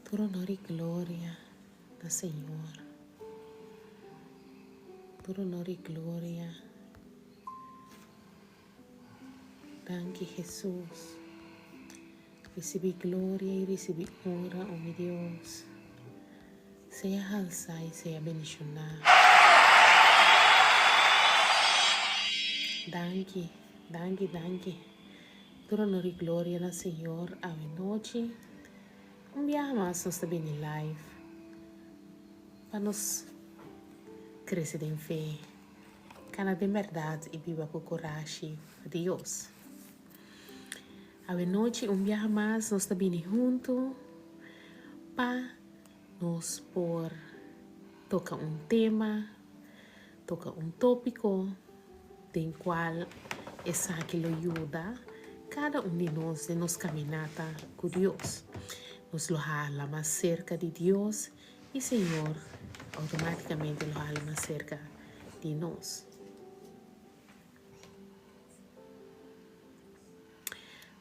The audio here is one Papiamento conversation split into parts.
Tur honor i gloria na Señor. Tur honor i gloria. Danki Jesus. Ricibi gloria i ricibi honra, o mi Dios. Sea halsa i sea bendiciona. Danki, danki, danki. Tur honor i gloria na Señor awe nochi. Un biaha mas nos ta bini live pa nos crece den fe, cana den berdad y biba cu corashi pa Dios. Awe nochi un biaha mas nos ta bini hunto pa nos por toca un tema, toca un topico den cual esaki lo yuda cada un di nos den nos caminata cu Dios. Nos lo hala mas cerca di Dios y Señor automaticamente lo hala mas cerca di nos.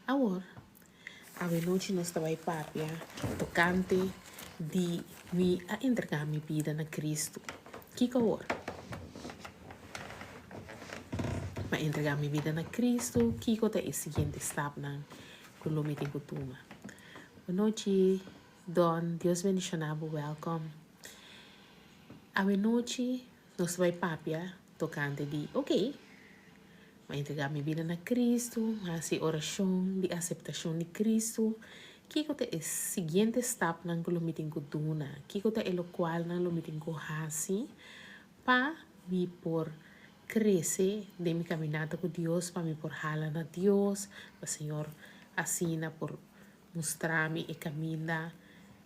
Awor, awe nochi nos ta bai papia tocante di mi a entrega mi bida na Cristo. Kico awor? Mi a entrega mi bida na Cristo, kico ta e siguiente stapnan cu lo mi tin cu tuma? Bonochi Don, Dios bendiciona bo, welcome. Awe nochi nos ta bai papia tocante di, ok, Mi a entregá mi bida na Kristu, mi a hasi orashon di aseptashon di Kristu. Kiko ta e siguiente stapnan ku lo mi tin ku duna? Kiko ta e lokualnan lo mi tin ku hasi pa mi por krese den mi kaminata ku Dios, pa mi por hala na Dios, pa Señor asina por mustra mi e kaminda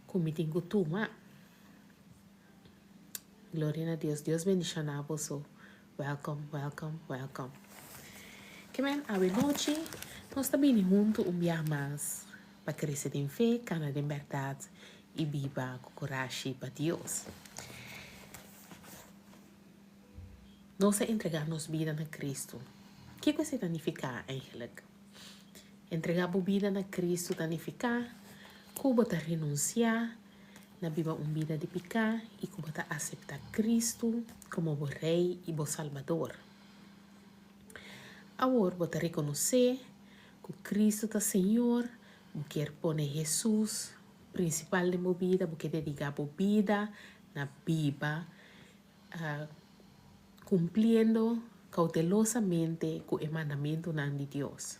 ku mi tin ku tuma? Gloria na Dios. Dios bendiciona boso. Welcome, welcome, welcome. Ke men awe nochi nos ta bini hunto un biaha mas pa crece den fe, cana den berdad y biba cu corashi pa Dios. Nos a entrega nos bida na Cristo. Kico esey ta nifica eigenlijk? Entrega bo bida na Cristo ta nifica cu bo ta renuncia na biba un bida di piká i ku bo ta aseptá Kristu komo bo Rei i bo Salbador. Awor bo ta rekonosé ku Kristu ta Señor, bo kier pone Hesus prinsipal den bo bida, bo ke dediká bo bida na biba kumpliendo koutelosamente ku e mandamentunan di Dios.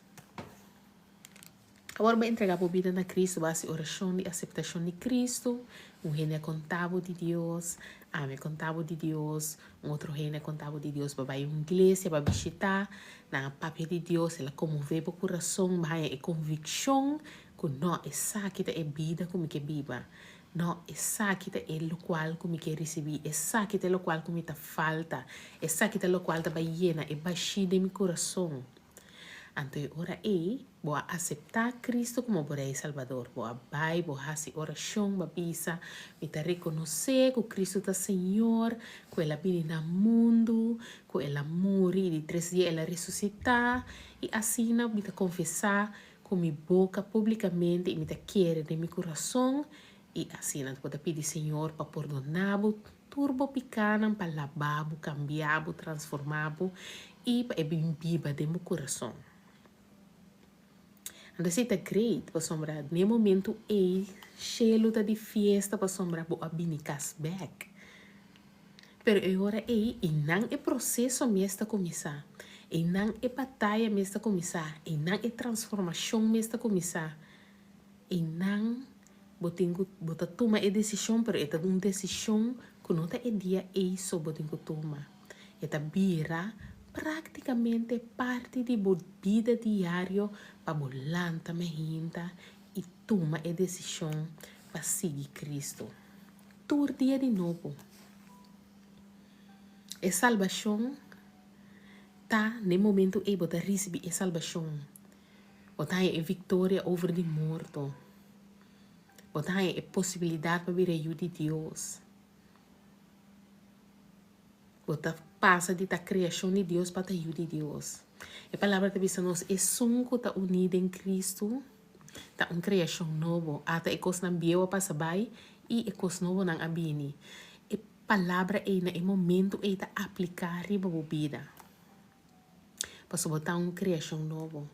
Awor bo a entregá bo bida na Cristo, bo a hasi orashon di aseptashon di Cristo, un hende a konta bo di Dios, ami a konta bo di Dios, un otro hende a konta bo di Dios, bo a bai un iglesia, bo a bishitá, nan a papia di Dios, el a konmové bo kurason, bo a haña e konvikshon ku no, esaki ta e bida ku mi ke biba, no, esaki ta e lokual ku mi ke risibí, esaki ta e lokual ku mi ta falta, esaki ta e lokual ta bai yena e bashí den mi kurason. Anto e ora ei, bo a aseptá Cristo komo bo Rei i Salbador. Bo a bai, bo hasi orashon, bo a bisa, Mi ta rekonosé ku Cristo ta Señor, ku El a bini na mundu, ku El a muri i di tres dia El a resusitá. I asina mi ta konfesá ku mi boka públikamente i mi ta kere den mi kurason. I asina bo ta pidi Señor pa pordoná bo Tur bo pikánan pa labá bo, kambiá bo, transformá bo i pa e bin biba den bo kurason. Anto esei ta great pasobra den e momentu ei shelu ta di fiesta pasobra bo a bini kas bèk. Pero e ora ei einan e proseso mes ta kuminsá, einan e bataya mes ta kuminsá, einan e transformashon mes ta kuminsá, einan Bo tin ku bo ta tuma e desishon pero e ta un desishon ku no ta e dia ei so bo tin ku tuma. E ta bira praktikamente parti di bo bida diario pa bo lanta mehinta i tuma e desishon pa sigui Kristu tur dia di nobo. E salbashon ta na e momentu ei bo ta risibi e salbashon. Bo ta haña e viktoria over di morto. Bo ta haña e posibilidat pa bira yu di Dios. Bo ta pasa di ta kreashon di Dios pa ta yu di Dios. E palabra ta bisa nos, Esun ku ta uní den Kristu. Ta un kreashon nobo. Ata e kosnan bieu a pasa bai i e kos nobonan a bini. E palabra ei na e momentu ei ta apliká riba bo bida. Pasobra bo ta un kreashon nobo.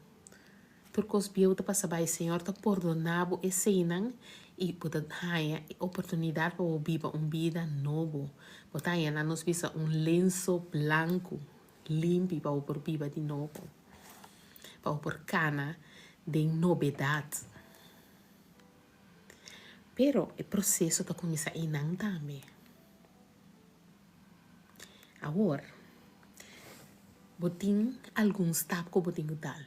Tur kos bieu ta pasa bai. Señor ta pordoná bo eseinan i bo ta haña e oportunidat pa bo biba un bida nobo. Bo ta haña nan nos bisa un lenso blanku limpi pa bo por biba di nobo, pa bo por kana den nobedat. Pero e proseso ta kuminsá einan tambe. Awor, bo tin algun stap ku bo tin ku dal.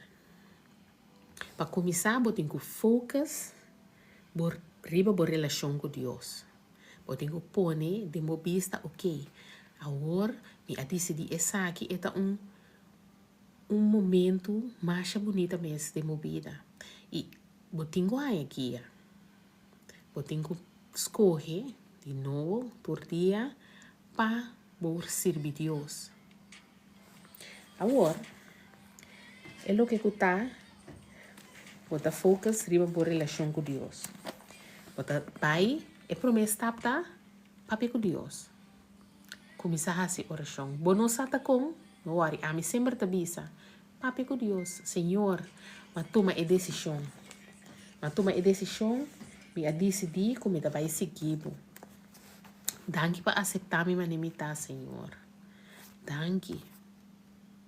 Pa kuminsá bo tin ku focus bo riba bo relashon ku Dios. Bo tin ku pone den bo bista, ok, awor mi a disidí esaki, e ta un un momentu masha bunita mes den bo bida. I bo tin ku haña guia. Bo tin ku skohe di nobo tur dia pa bo sirbi Dios. Awor, e loke ku ta, bo ta focus riba bo relashon ku Dios. Bo ta bai, e promé stap ta papia ku Dios. Kuminsá hasi orashon. Bo no sa ta kon? No wòri, ami semper ta bisa, papia ku Dios. Señor, m'a tuma e desishon. M'a tuma e desishon, mi a disidí ku mi ta bai sigui bo. Danki pa aseptá mi manera mi ta, Señor. Danki.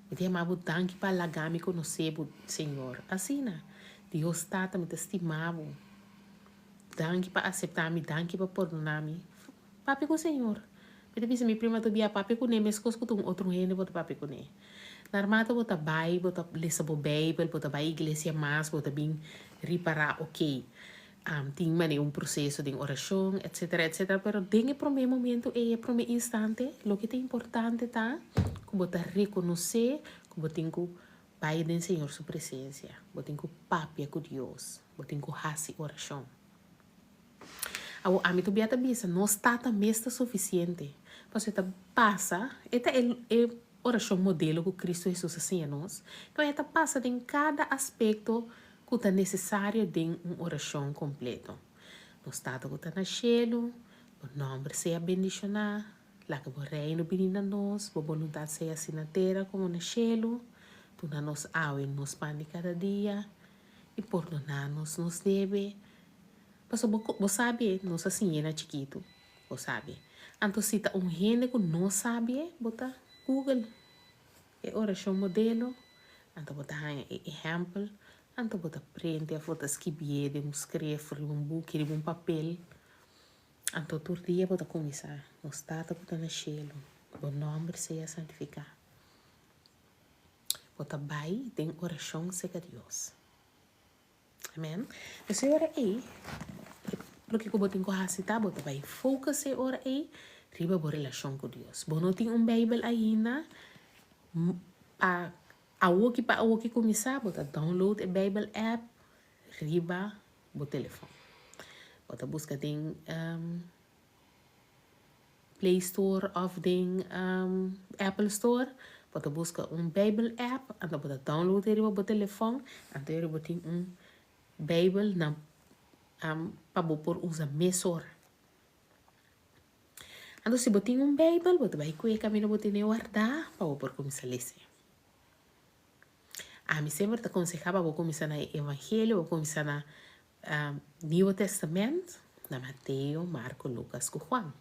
Mi ta yama bo danki pa laga mi konosé bo, Señor. Asina, Dios Tata, mi ta stima bo. Danki pa aseptá mi, danki pa pordoná mi. Papia ku Señor. Mi ta bisa mi prima tur bia papia kuné meskos ku ta un otro hende bo ta papia kuné. Normal ta bo ta bai, bo ta lesa bo Beibel, bo ta bai iglesia mas, bo ta bin ripará, okey, Tin manera un proceso den oracion etcetera etcetera pero den e prome momento ey e prome instante loke ta importante ta cu bo ta reconoce cu bo tin cu bay den Señor su presencia bo tin cu papia cu Dios bo tin cu haci oracion. Awor ami tobia ta bisa nos Tata mes ta suficiente pasobra e ta pasa e ta e Orashon modelo ku Kristu Hesus a siña nos, ku e ta pasa den kada aspekto ku ta nesesario den un orashon kompleto. Nos Tata ku ta na shelu, bo nòmber sea bendishoná, laga bo Reino bini na nos, bo boluntat sea hasi na tera komo na shelu. Duna nos awe nos pan di kada dia, i pordoná nos nos debe, pasobra bo sabi nos a siñ'é na chikitu. Bo sabi. Anto si ta un hende ku no sabi e, bo ta google e orashon modelo, anto bo ta haña e ehèmpel, anto bo ta prende òf bo ta skibié den un skref, riba un buki, riba un papel. Anto tur dia bo ta kuminsá, Nos Tata ku ta na shelu, bo nòmber sea santifiká. Bo ta bai den orashon serka Dios. Amen. Pues e ora ei, loke ku bo tin ku hasi ta bo ta bai focus e ora ei riba bo relashon ku Dios. Bo no tin un Beibel ainda, pa awoki pa awoki kuminsá bo ta download e Beibel app riba bo telefòn. Bo ta buska den Play Store of den Apple Store, bo ta buska un Bijbel app, anto bo ta download e riba bo telefòn, anto e bo tin un Bijbel na pa bo por usa mesora. Anto si bo tin un Bijbel, bo ta bai ku e kaminda bo tene wardá pa bo por kuminsá lesa. Ami semper ta konsehá pa bo kuminsá na e Evangelio, bo kuminsá na Nieuwe Testament na Mateo, Marko, Lukas ku Juan.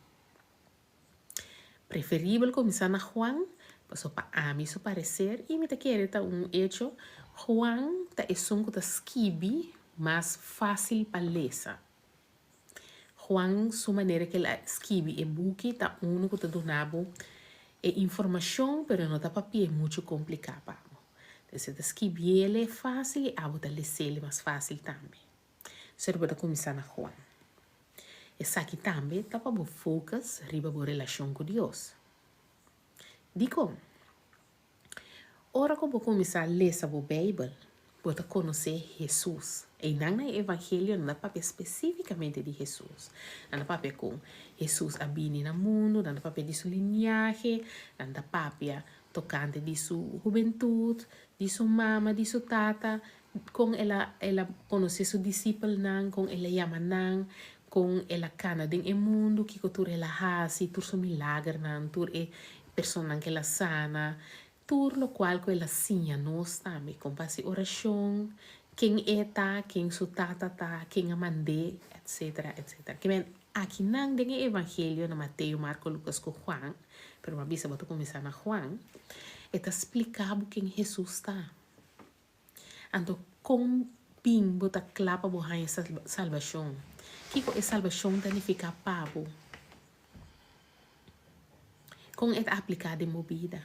Preferibel kuminsá na Juan, pasobra pa ami su pareser, i mi ta kere ta un echo, Juan ta esun ku ta skibi mas fásil pa lesa. Juan su manera ku el a skibi e buki ta unu ku ta duna bo e informashon, pero e no ta papia muchu kompliká pa bo. Entonces e ta skibiele fácil i abo ta lesele mas fácil tambe. Sor bo ta kuminsá na Juan. Esaki tambe ta pa bo focus riba bo relashon ku Dios. Dikon? Ora ku bo kuminsá lesa bo Beibel, bo ta konosé Hesus. Einan na e Evangelio nan ta papia spesífikamente di Hesus. Nan ta papia kon Hesus a bini na mundu, nan ta papia di su liniahe, nan ta papia tokante di su hubentut, di su mama, di su tata. Kon el a el a konosé su disipelnan, kon el a yama nan, kon el a kana den e mundu, kiko tur el a hasi, tur su milagernan, tur e personanan ku el a sana, tur lokual ku el a siña nos tambe, kon pa hasi orashon, ken e ta, ken su tata ta, ken a mand'é, etsetera, etsetera. Ke men, akinan den e evangelio na Mateo, Marko, Lukas ku Juan, pero mi a bisa bo ta kuminsá na Juan, e ta splika bo ken Hesus ta. Anto kon bin bo ta kla pa bo haña salbashon? Kiko e salbashon ta nifiká pa bo? Kon e ta apliká den bo bida?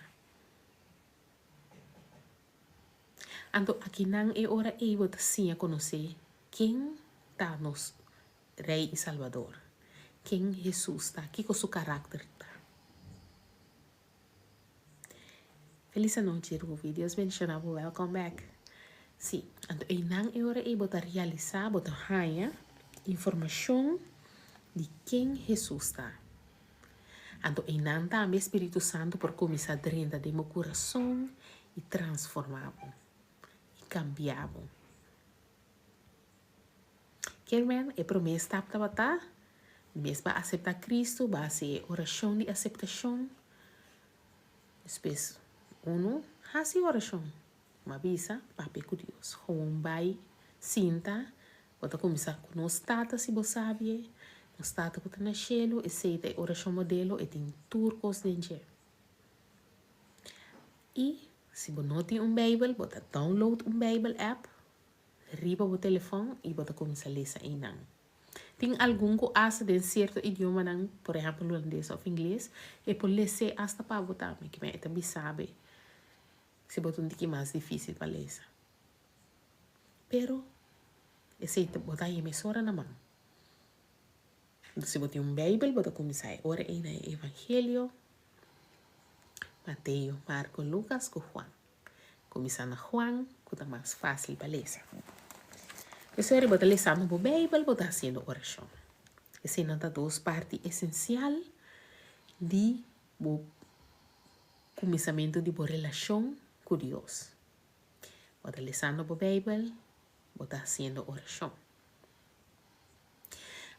Anto akinan e ora ei bo ta siña konosé ken ta nos Rei i Salbador, ken Hesus ta, kiko su karakter ta. Felis anochi Ruby, Dios bendiciona bo, welcome back. Si, anto einan e ora ei bo ta realisa, bo ta haña informacion di ken Hesus ta. Anto einan tambe Spiritu Santo por cuminsa drenta den bo curason y transforma bo y cambia bo. Kermen, e promé stap tabata, mes bo a aseptá Kristu, bo a hasi e orashon di aseptashon. Despues unu hasi orashon. Bo a bisa, Papia ku Dios. Gewoon bai sinta, bo ta kuminsá ku Nos Tata si bo sabi e. Nos Tata ku ta na shelu, esei ta e orashon modelo, e tin tur kos den dje. I si bo no tin un Beibel, bo ta download un Beibel app. Riba bo telefòn i bo ta kuminsá lesa einan. Tin algun ku asta den sierto idiomanan, por ehèmpel hulandes òf ingles, e por les'é asta pa bo tambe, kimen e ta bisa be si bo ta un tiki mas difísil pa lesa. Pero esei ta bo ta haña mesora na man. Si bo tin un Beibel, bo ta kuminsá e ora ei na e Evangelio, Mateo, Marko, Lukas ku Juan. Kuminsá na Juan, ku ta mas fásil pa lesa. Esei ora bo ta lesando bo Beibel, bo ta hasiendo orashon. Eseinan ta dos parti esensial di bo kuminsamentu di bo relashon ku Dios. Bo ta lesando bo Beibel, bo ta hasiendo orashon.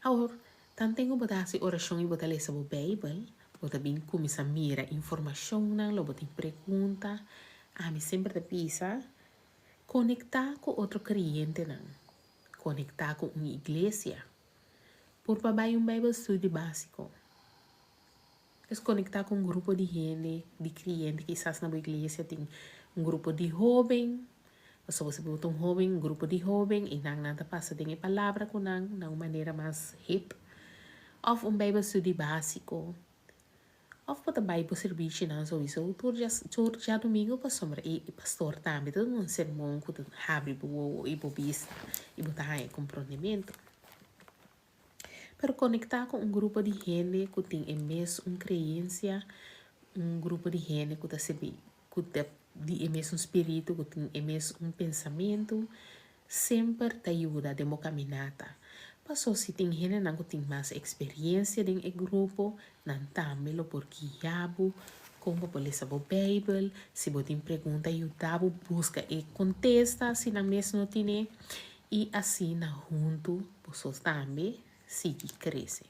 Awor, tanten ku bo ta hasi orashon i bo ta lesa bo Beibel, bo ta bin kuminsá mira informashonnan, lo bo tin pregunta. Ami semper ta bisa, Konektá ku otro kreyentenan. Konektá ku un iglesia. Purba bai un Beibel studi básiko. Es konektá ku un grupo di hende, di kreyente, kisas na bo iglesia tin un grupo di hóben, pasobra si bo ta un hóben, un grupo di hóben, i nan nan ta pasa den e palabra ku nan na un manera mas hip, òf un Bijbelstudie básiko, òf bo ta bai bo sirbishinan souiso tur dia tur djadumingu pasobra e pastor tambe ta duna un sermon ku ta habri bo wowo i bo bista i bo ta haña komprondementu. Pero konektá ku un grupo di hende ku tin e mes un kreensia, un grupo di hende ku ta sirbi ku ta di e mes un spiritu, ku tin e mes un pensamentu, semper ta yuda den bo kaminata. Paso si tin hendenan ku tin mas eksperensia den e grupo, nan tambe lo por guia bo kon bo por lesa bo Beibel, si bo tin pregunta yuda bo buska e kontesta si nan mes no tine. I asina huntu boso tambe sigui krese.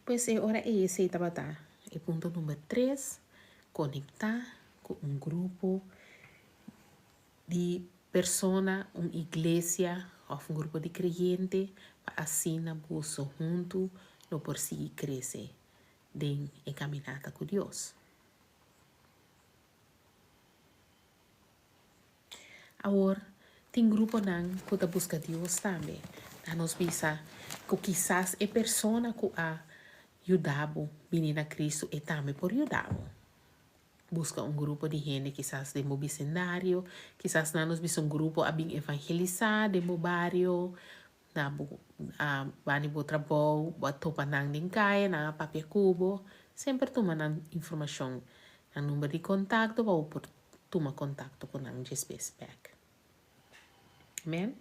Pues e ora ei esei tabata e punto number tres, konektá ku un grupo di persona, un iglesia òf un grupo di kreyente pa asina boso huntu lo por sigui krese den e kaminata ku Dios. Awor, tin gruponan ku ta buska Dios tambe. Ta nos bisa ku kisas e persona ku a yuda bo bini na Kristu e tambe por yuda bo. Buska un grupo di hende kisas den bo bisindario, kisas nan nos bisa un grupo a bin evangelisá den bo bario, na bo a bani bo trabou, bo a topa nan den kaya, nan a papia ku bo. Semper tuma nan informashon, nan number di kontakto pa bo por tuma kontakto ku nan despues bek. Amen.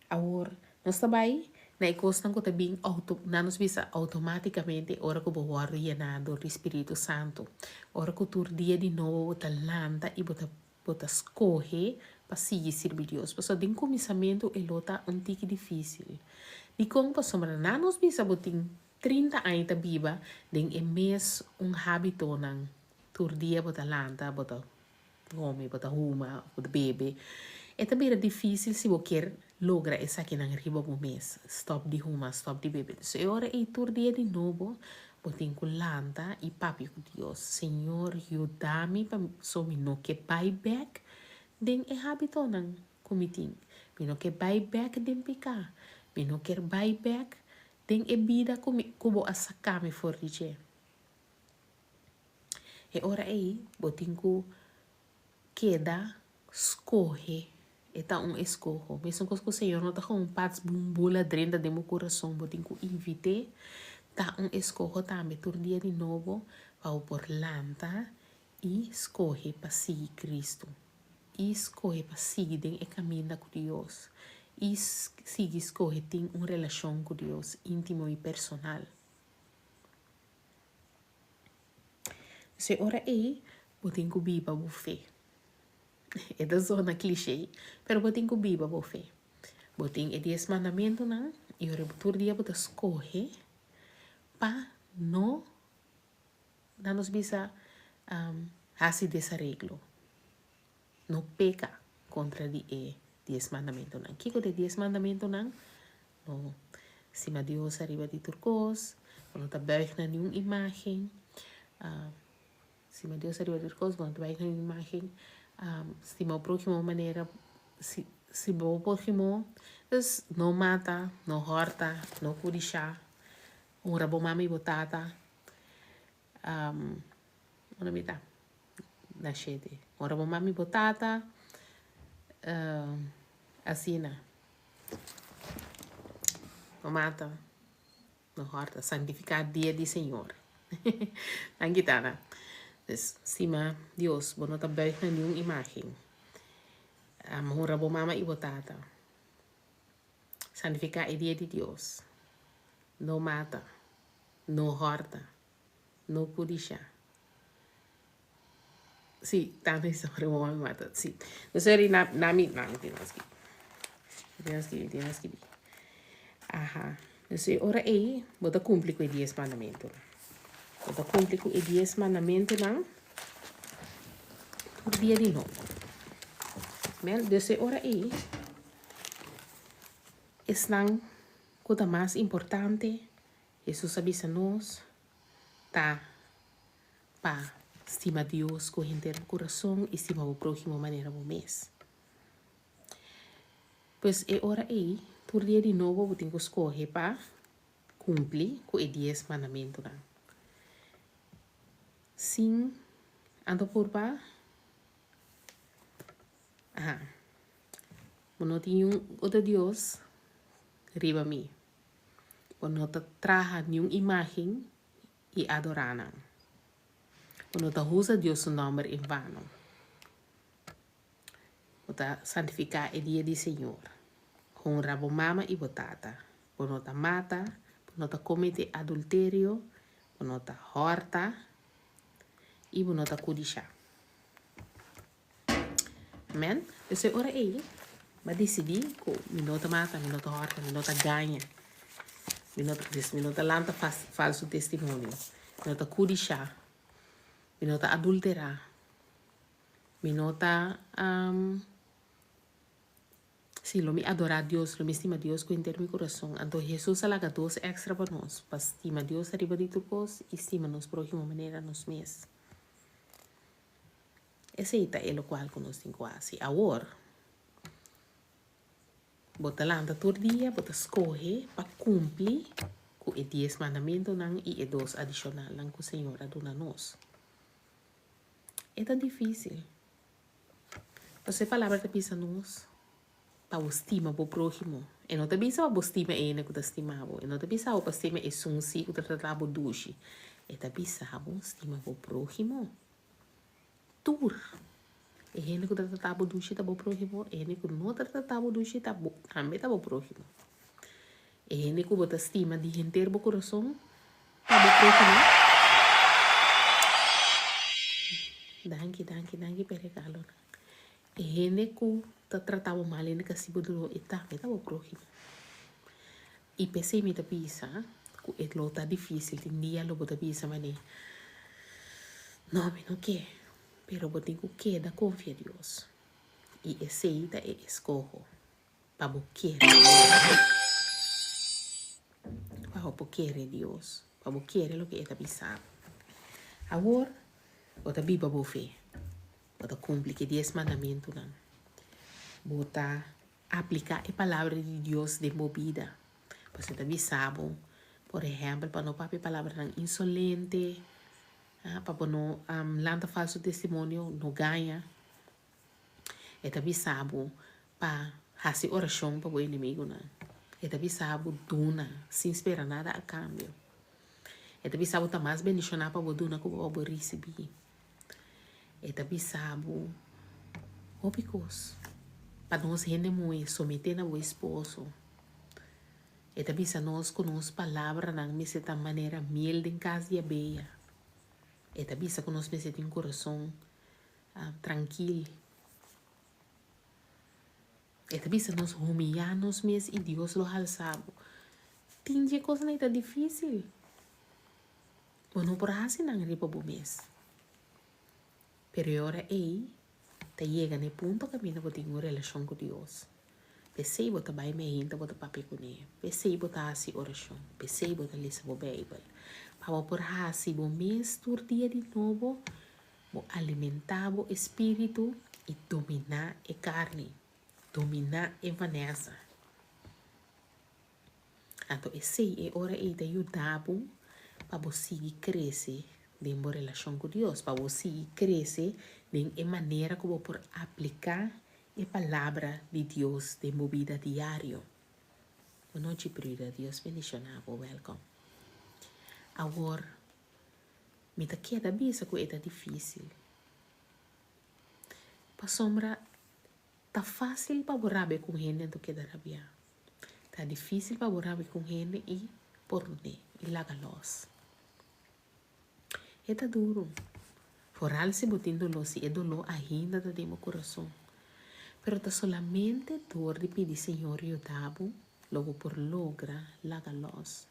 Awor, nos ta bai na e kosnan ku ta bin outo, nan nos bisa outomátikamente ora ku bo wòrdu yená dor di Spiritu Santu. Ora ku tur dia di nobo bo ta lanta i bo ta. Bo ta skohe pa sigui sirbi Dios. Pasobra den kuminsamentu e lo ta un tiki difísil. Dikon? Pasobra na nos bisa bo tin 30 aña ta biba den e mes un hábitonan. Tur dia bo ta lanta, bo ta kome, bo ta huma, bo ta bebe. E ta bira difísil si bo kier logra esakinan riba bo mes. Stòp di huma, stòp di bebe. Dus e ora ei tur dia di nobo bo tin ku lanta i papia ku Dios. Señor, yuda mi pa so mi no ke bai bèk den e hábitonan ku mi tin. Mi no ke bai bèk den piká. Mi no kier bai bèk den e bida ku mi ku bo a saka mi for di dje. E ora ei bo tin ku keda skohe. E ta un eskoho. Mesun kos ku Señor no ta gewoon pats bun bula drenta den bo kurason. Bo tin ku invit'é. Ta un eskoho tambe tur dia di nobo pa bo por lanta i skohe pa sigui Kristu. I skohe pa sigui den e kaminda ku Dios. I sigui skohe tin un relashon ku Dios íntimo i personal. Si e ora ei, bo tin ku biba bo fe. E ta zona cliché, pero bo tin ku biba bo fe. Bo tin e dies mandamentunan i ora tur dia bo ta skohe pa no, nan nos bisa, hasi desareglo. No peka kontra di e dies mandamentunan. Kiko ta e dies mandamentunan? No stima Dios ariba di tur kos, bo no ta buig na niun imágen. Stima Dios ariba di tur kos, bo no ta buig na niun imágen. Stima bo próhimo manera stima bo próhimo. Dus no mata, no hòrta, no kudishá, honra bo mama i bo tata. Unda mi ta? Na shete. Ora bo mami bo tata, asina. No mata, no hòrta. Santifiká dia di Señor. Danki tata. Pues, stima Dios, bo no ta buig na niun imágen. Honra bo mama i bo tata. Santifiká e dia di Dios. No mata, no hòrta. No kudisha. Sí, tanto historia bo mami mata. Sí. No sorry, na, na mi, na mi tin a skibi. Tin a skibi, tin a skibi. Aha. Dus e ora ei, bo ta kumpli ku e dies mandamentunan. Bo ta kumpli ku e dies mandamentunan tur dia di nobo. Men, dus e ora ei, esnan ku ta mas importante Hesus a bisa nos ta pa stima Dios ku henter bo kurason i stima bo próhimo manera bo mes. Pues e ora ei, tur dia di nobo bo tin ku skohe pa kumpli ku e dies mandamentunan. Sin anto purba, aha, bo no tin niun otro dios riba mi. Bo no ta traha niun imágen i adorá nan. Bo no ta usa Dios su nòmber en vano. Bo ta santifiká e dia di Señor. Honra bo mama i bo tata. Bo no ta mata, bo no ta kometé adulterio, bo no ta hòrta i bo no ta kudishá. Amen. Pues e ora ei, mi a disidí ku mi no ta mata, mi no ta hòrta, mi no ta gaña, mi no ta, dus mi no ta lanta falsu testimonio, mi no ta kudishá, mi no ta adulterá, mi no ta, sí, lo mi adorá Dios, lo mi stima Dios ku henter mi kurason. Anto Hesus a laga dos èkstra pa nos, pa stima Dios ariba di tur kos i stima nos próhimo manera nos mes. Esei ta e lokual ku nos tin ku hasi. Awor, bo ta lanta tur dia, bo ta skohe pa kumpli ku e dies mandamentunan i e dos adishonalnan ku Señor a duna nos. E ta difísil. Pasobra e Palabra ta bisa nos pa bo stima bo próhimo. E no ta bisa pa bo stima e hende ku ta stima bo. E no ta bisa bo pa stima esun si ku ta trata bo dushi. E ta bisa bo stima bo próhimo. Tur. E hende ku ta trata bo dushi ta bo próhimo, e hende ku no ta trata bo dushi ta bo tambe ta bo próhimo. E hende ku bo ta stima di henter bo kurason ta bo próhimo. Danki, danki, danki pa e regalonan. E hende ku ta trata bo mal, hende ku hasi bo doló, e tambe ta bo próhimo. I p'esei mi ta bisa ku e lo ta difísil. Tin dia lo bo ta bisa manera, No, mi no ke. Pero bo tin ku keda konfia Dios. I esei ta e eskoho pa bo kere Dios. Pa bo por kere Dios, pa bo kere loke e ta bisa bo. Awor bo ta biba bo fe. Bo ta kumpli ku e dies mandamentunan. Bo ta apliká e Palabra di Dios den bo bida. Pasobra e ta bisa bo, por ehèmpel, pa no papia palabranan insolente, pa bo no lanta falsu testimonio, no gaña. E ta bisa bo pa hasi orashon pa bo enemigunan. E ta bisa bo duna sin spera nada a kambio. E ta bisa bo ta mas bendishoná pa bo duna ku pa bo risibí. E ta bisa bo hopi kos. Pa nos hende muhé someté na bo esposo. E ta bisa nos ku nos palabranan mester ta manera miel den kas di abeya. E ta bisa ku nos mester tin kurason trankil. E ta bisa nos humiyá nos mes i Dios lo halsa bo. Tin dje kosnan ei ta difísil. Bo no por hasi nan riba bo mes. Pero e ora ei ta yega na e punto kaminda bo tin un relashon ku Dios. P'esei bo ta bai meinta bo ta papia kuné. P'esei bo ta hasi orashon. P'esei bo ta lesa bo Beibel. Pa bo por hasi bo mes tur dia di nobo, bo alimentá bo espíritu i dominá e karni, dominá e Vanessa. Anto esei e ora ei ta yuda bo pa bo sigui krese den bo relashon ku Dios, pa bo sigui krese den e manera ku bo por apliká e Palabra di Dios den bo bida diario. Bo nochi Bruda, Dios bendishoná bo, wèlkòm. Awor, mi ta keda bisa ku e ta difísil, pasobra Ta fásil pa bo rabia ku un hende anto keda rabiá. Ta difísil pa bo rabia ku un hende i pordon'é i laga lòs. E ta duru, foral si bo tin doló, si e doló ainda ta den bo kurason. Pero ta solamente dor di pidi Señor yuda bo lo bo por logra laga lòs.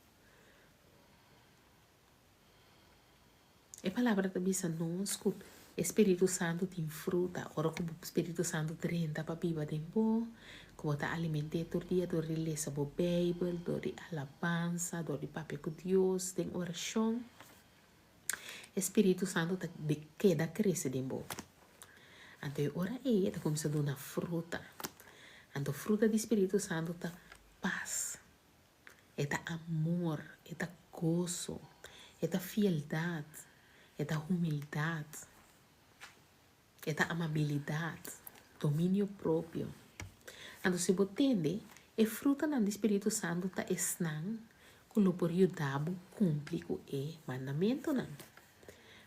E palabra ta bisa nos ku e spiritu santu tin fruta. Ora ku spiritu santu drenta pa biba den bo, ku bo ta aliment'é tur dia dor di lesa bo Beibel, dor di alabansa, dor di papia ku Dios den orashon, e spiritu santu ta keda krese den bo. Anto e ora ei e ta kuminsá duna fruta. Anto fruta di spiritu santu ta pas. E ta amor, e ta goso, e ta fieldat, e ta humildat, e ta amabilidat, dominio propio. Anto si bo tende, e frutanan di spiritu santu ta esnan ku lo por yuda bo kumpli ku e mandamentunan.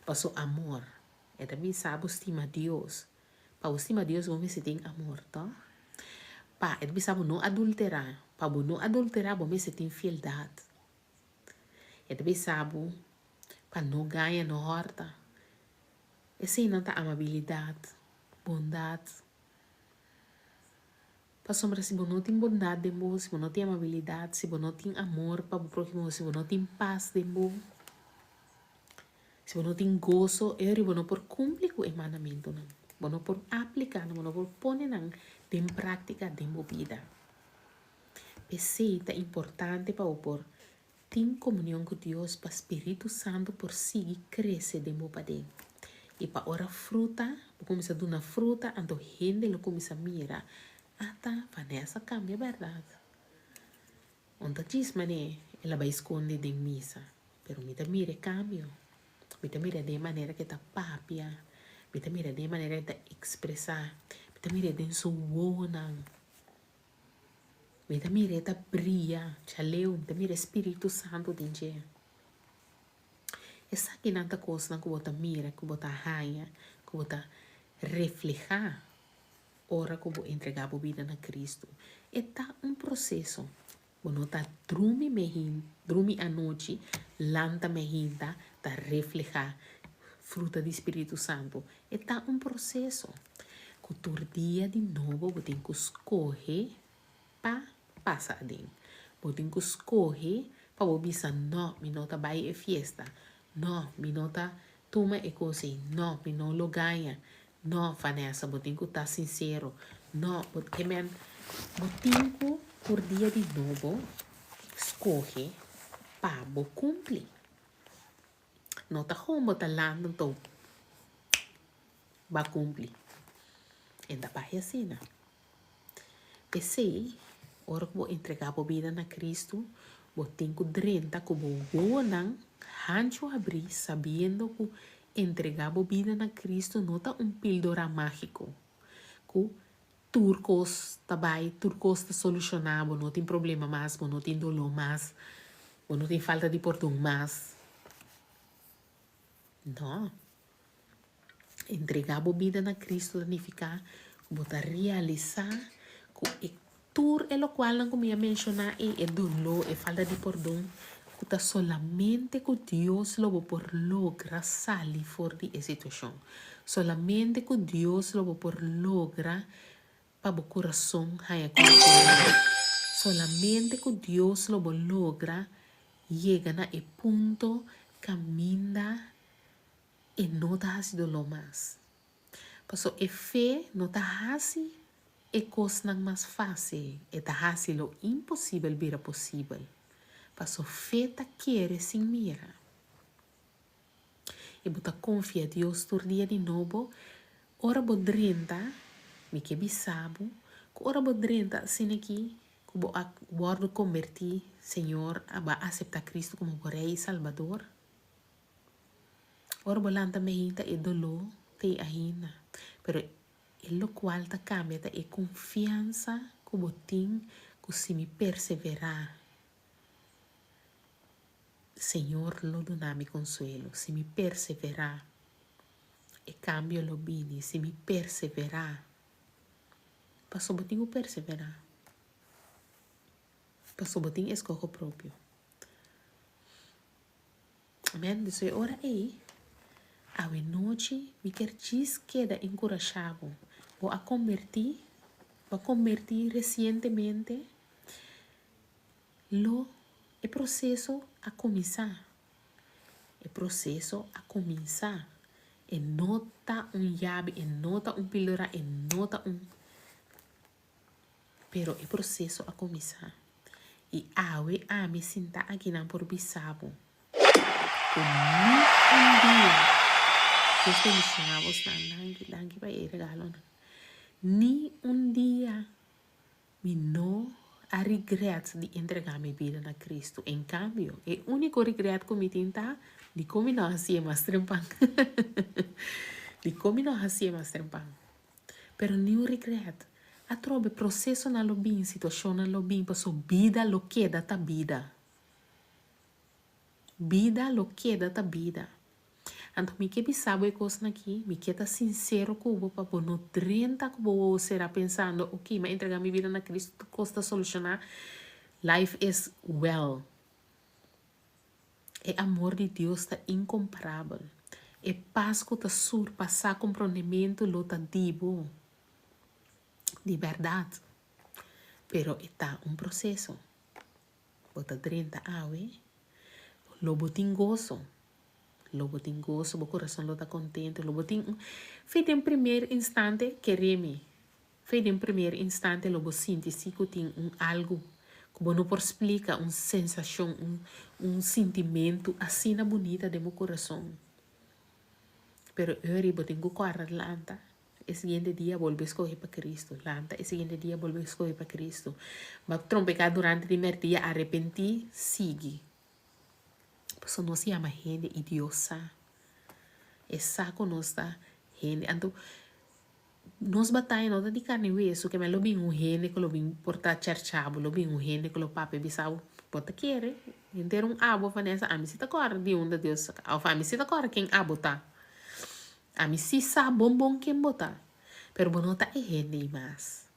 Paso amor, e ta bisa bo stima Dios, Pa bo stima Dios bo mester tin amor, to? Pa e ta bisa bo no adulterá. Pa bo no adulterá bo mester tin fieldat. E ta bisa bo pa no gaña, no hòrta. Eseinan ta amabilidat, bondat. Pasobra si bo no tin bondat den bo, si bo no tin amabilidat, si bo no tin amor pa bo próhimo, si bo no tin pas den bo, Si bo no tin goso, e ora bo no por kumpli ku e mandamentunan. Bo no por apliká nan, bo no por pone nan den práktika den bo bida. P'esei ta importante pa bo por tin komunion ku Dios pa spiritu santu por sigui krese den bo paden. I pa ora fruta, bo kuminsá duna fruta, anto hende lo kuminsá mira, Ata, Vanessa kambia bèrdat. Un ta djis manera el a bai skonde den misa, pero mi ta mira e kambio. Mi ta mira den e manera ku e ta papia, mi ta mira den e manera ku e ta ekspresá, mi ta mira den su wowonan. Mi ta mira e ta bria, chaleu, mi ta mira e spiritu santu den dje. Esakinan ta kosnan ku bo ta mira, ku bo ta haña, ku bo ta reflehá Ora ku bo entregá bo bida na Kristu, e ta un proseso. Bo no ta drumi mehin, drumi anochi, lanta mehinta, ta reflehá fruta di spiritu santu. E ta un proseso. Ku tur dia di nobo bo tin ku skohe pa pasa aden. Bo tin ku skohe pa bo bisa no, mi no ta bai e fiesta. No, mi no ta tuma e kos ei. No, mi no lo gaña. No, Vanessa, bo tin ku ta sinsero. No, bo ke men bo tin ku tur dia di nobo skohe pa bo kumpli. No ta gewoon bo ta lanta anto bo a kumpli. E ta bai asina. P'esei, ora ku bo entregá bo bida na Kristu, bo tin ku drenta ku bo wowonan hanchu habrí sabiendo ku entregá bo bida na Kristu no ta un píldora mágiko ku tur kos ta bai, tur kos ta solushoná, bo no tin problema mas, bo no tin doló mas, bo no tin falta di pordon mas. No. Entregá bo bida na Cristo ta nifiká ku bo ta realisá ku e tur e lokualnan ku mi a menshoná ei, e doló, e falta di pordon, ku ta solamente ku Dios lo bo por logra sali for di e situashon. Solamente ku Dios lo bo por logra pa bo kurason haña konsuelo. Solamente ku Dios lo bo logra yega na e punto kaminda E no ta hasi doló mas. Paso e fe no ta hasi e kosnan mas fásil, e ta hasi lo imposibel bira posibel. Paso fe ta kere sin mira. I bo ta konfia Dios tur dia di nobo. Ora bo drenta, mi ke bisa bo, ku ora bo drenta asina aki, ku bo a wòrdu kombertí, Señor a bo a aseptá Cristo komo bo Rei i Salbador. Ora bo lanta meinta e doló t'ei ainda, pero e lokual ta kambia ta e konfiansa ku bo tin ku si mi perseverá, Señor lo duna mi konsuelo, si mi perseverá, e kambio lo bini, si mi perseverá. Pasobra bo tin ku perseverá, pasobra bo tin eskoho propio. Amen. Dus e ora ei, awe nochi mi kier djis keda enkurashá bo. Bo a kombertí, bo a kombertí resientemente, lo e proseso a kuminsá. E proseso a kuminsá. E no ta un yabi, e no ta un píldora, e no ta un. Pero e proseso a kuminsá. I awe ami sinta akinan por bisa bo ku ni un dia, Dios bendishoná bosnan, danki, danki pa e regalonan, ni un dia mi no a regret di entregá mi bida na Cristo. En kambio, e úniko regret ku mi tin ta dikon mi no a hasié mas trempan. Dikon mi no a hasié mas trempan. Pero niun regret. Atrobe procesonan lo bin, situacionnan lo bin, paso bida lo keda ta bida. Bida lo keda ta bida. Anto mi ke bisa bo e cosnan aki, mi ke ta sincero cu bo pa bo no drenta cu bo wowo cera pensando, ok, mi a entrega mi bida na Cristo, tur cos ta soluciona, life is well. E amor di Dios ta inkomparabel. E pas ku ta surpasá komprondementu lo ta di bo. Di bèrdat. Pero e ta un proseso. Bo ta drenta awe, lo bo tin goso. Lo bo tin goso, bo kurason lo ta kontentu, lo bo tin un fe den primer instante, kere mi. Fe den primer instante lo bo sinti si cu tin un algu cu bo no por splica, un sensacion, un un sintimentu asina bunita den bo curason. Pero eri bo tin cu corda lanta e siguiente dia bolbe scoge pa Cristo, lanta e siguiente dia bolbe scoge pa Cristo. Bo a trompeca durante di merdia, arepenti, sigui. Pasobra nos yama hende y Dios sa. E sa cu nos ta hende. Anto Nos bataya no ta di carne y hueso, keme lo bin un hende cu lo bin por ta chercha bo, lo bin un hende cu lo papia bisa bo, bo ta kere henter un abo Vanessa, ami si ta corda di unda Dios saca, of ami si ta corda ken abo ta, ami si sa bon bon ken bo ta, pero bo no ta e hende ei mas,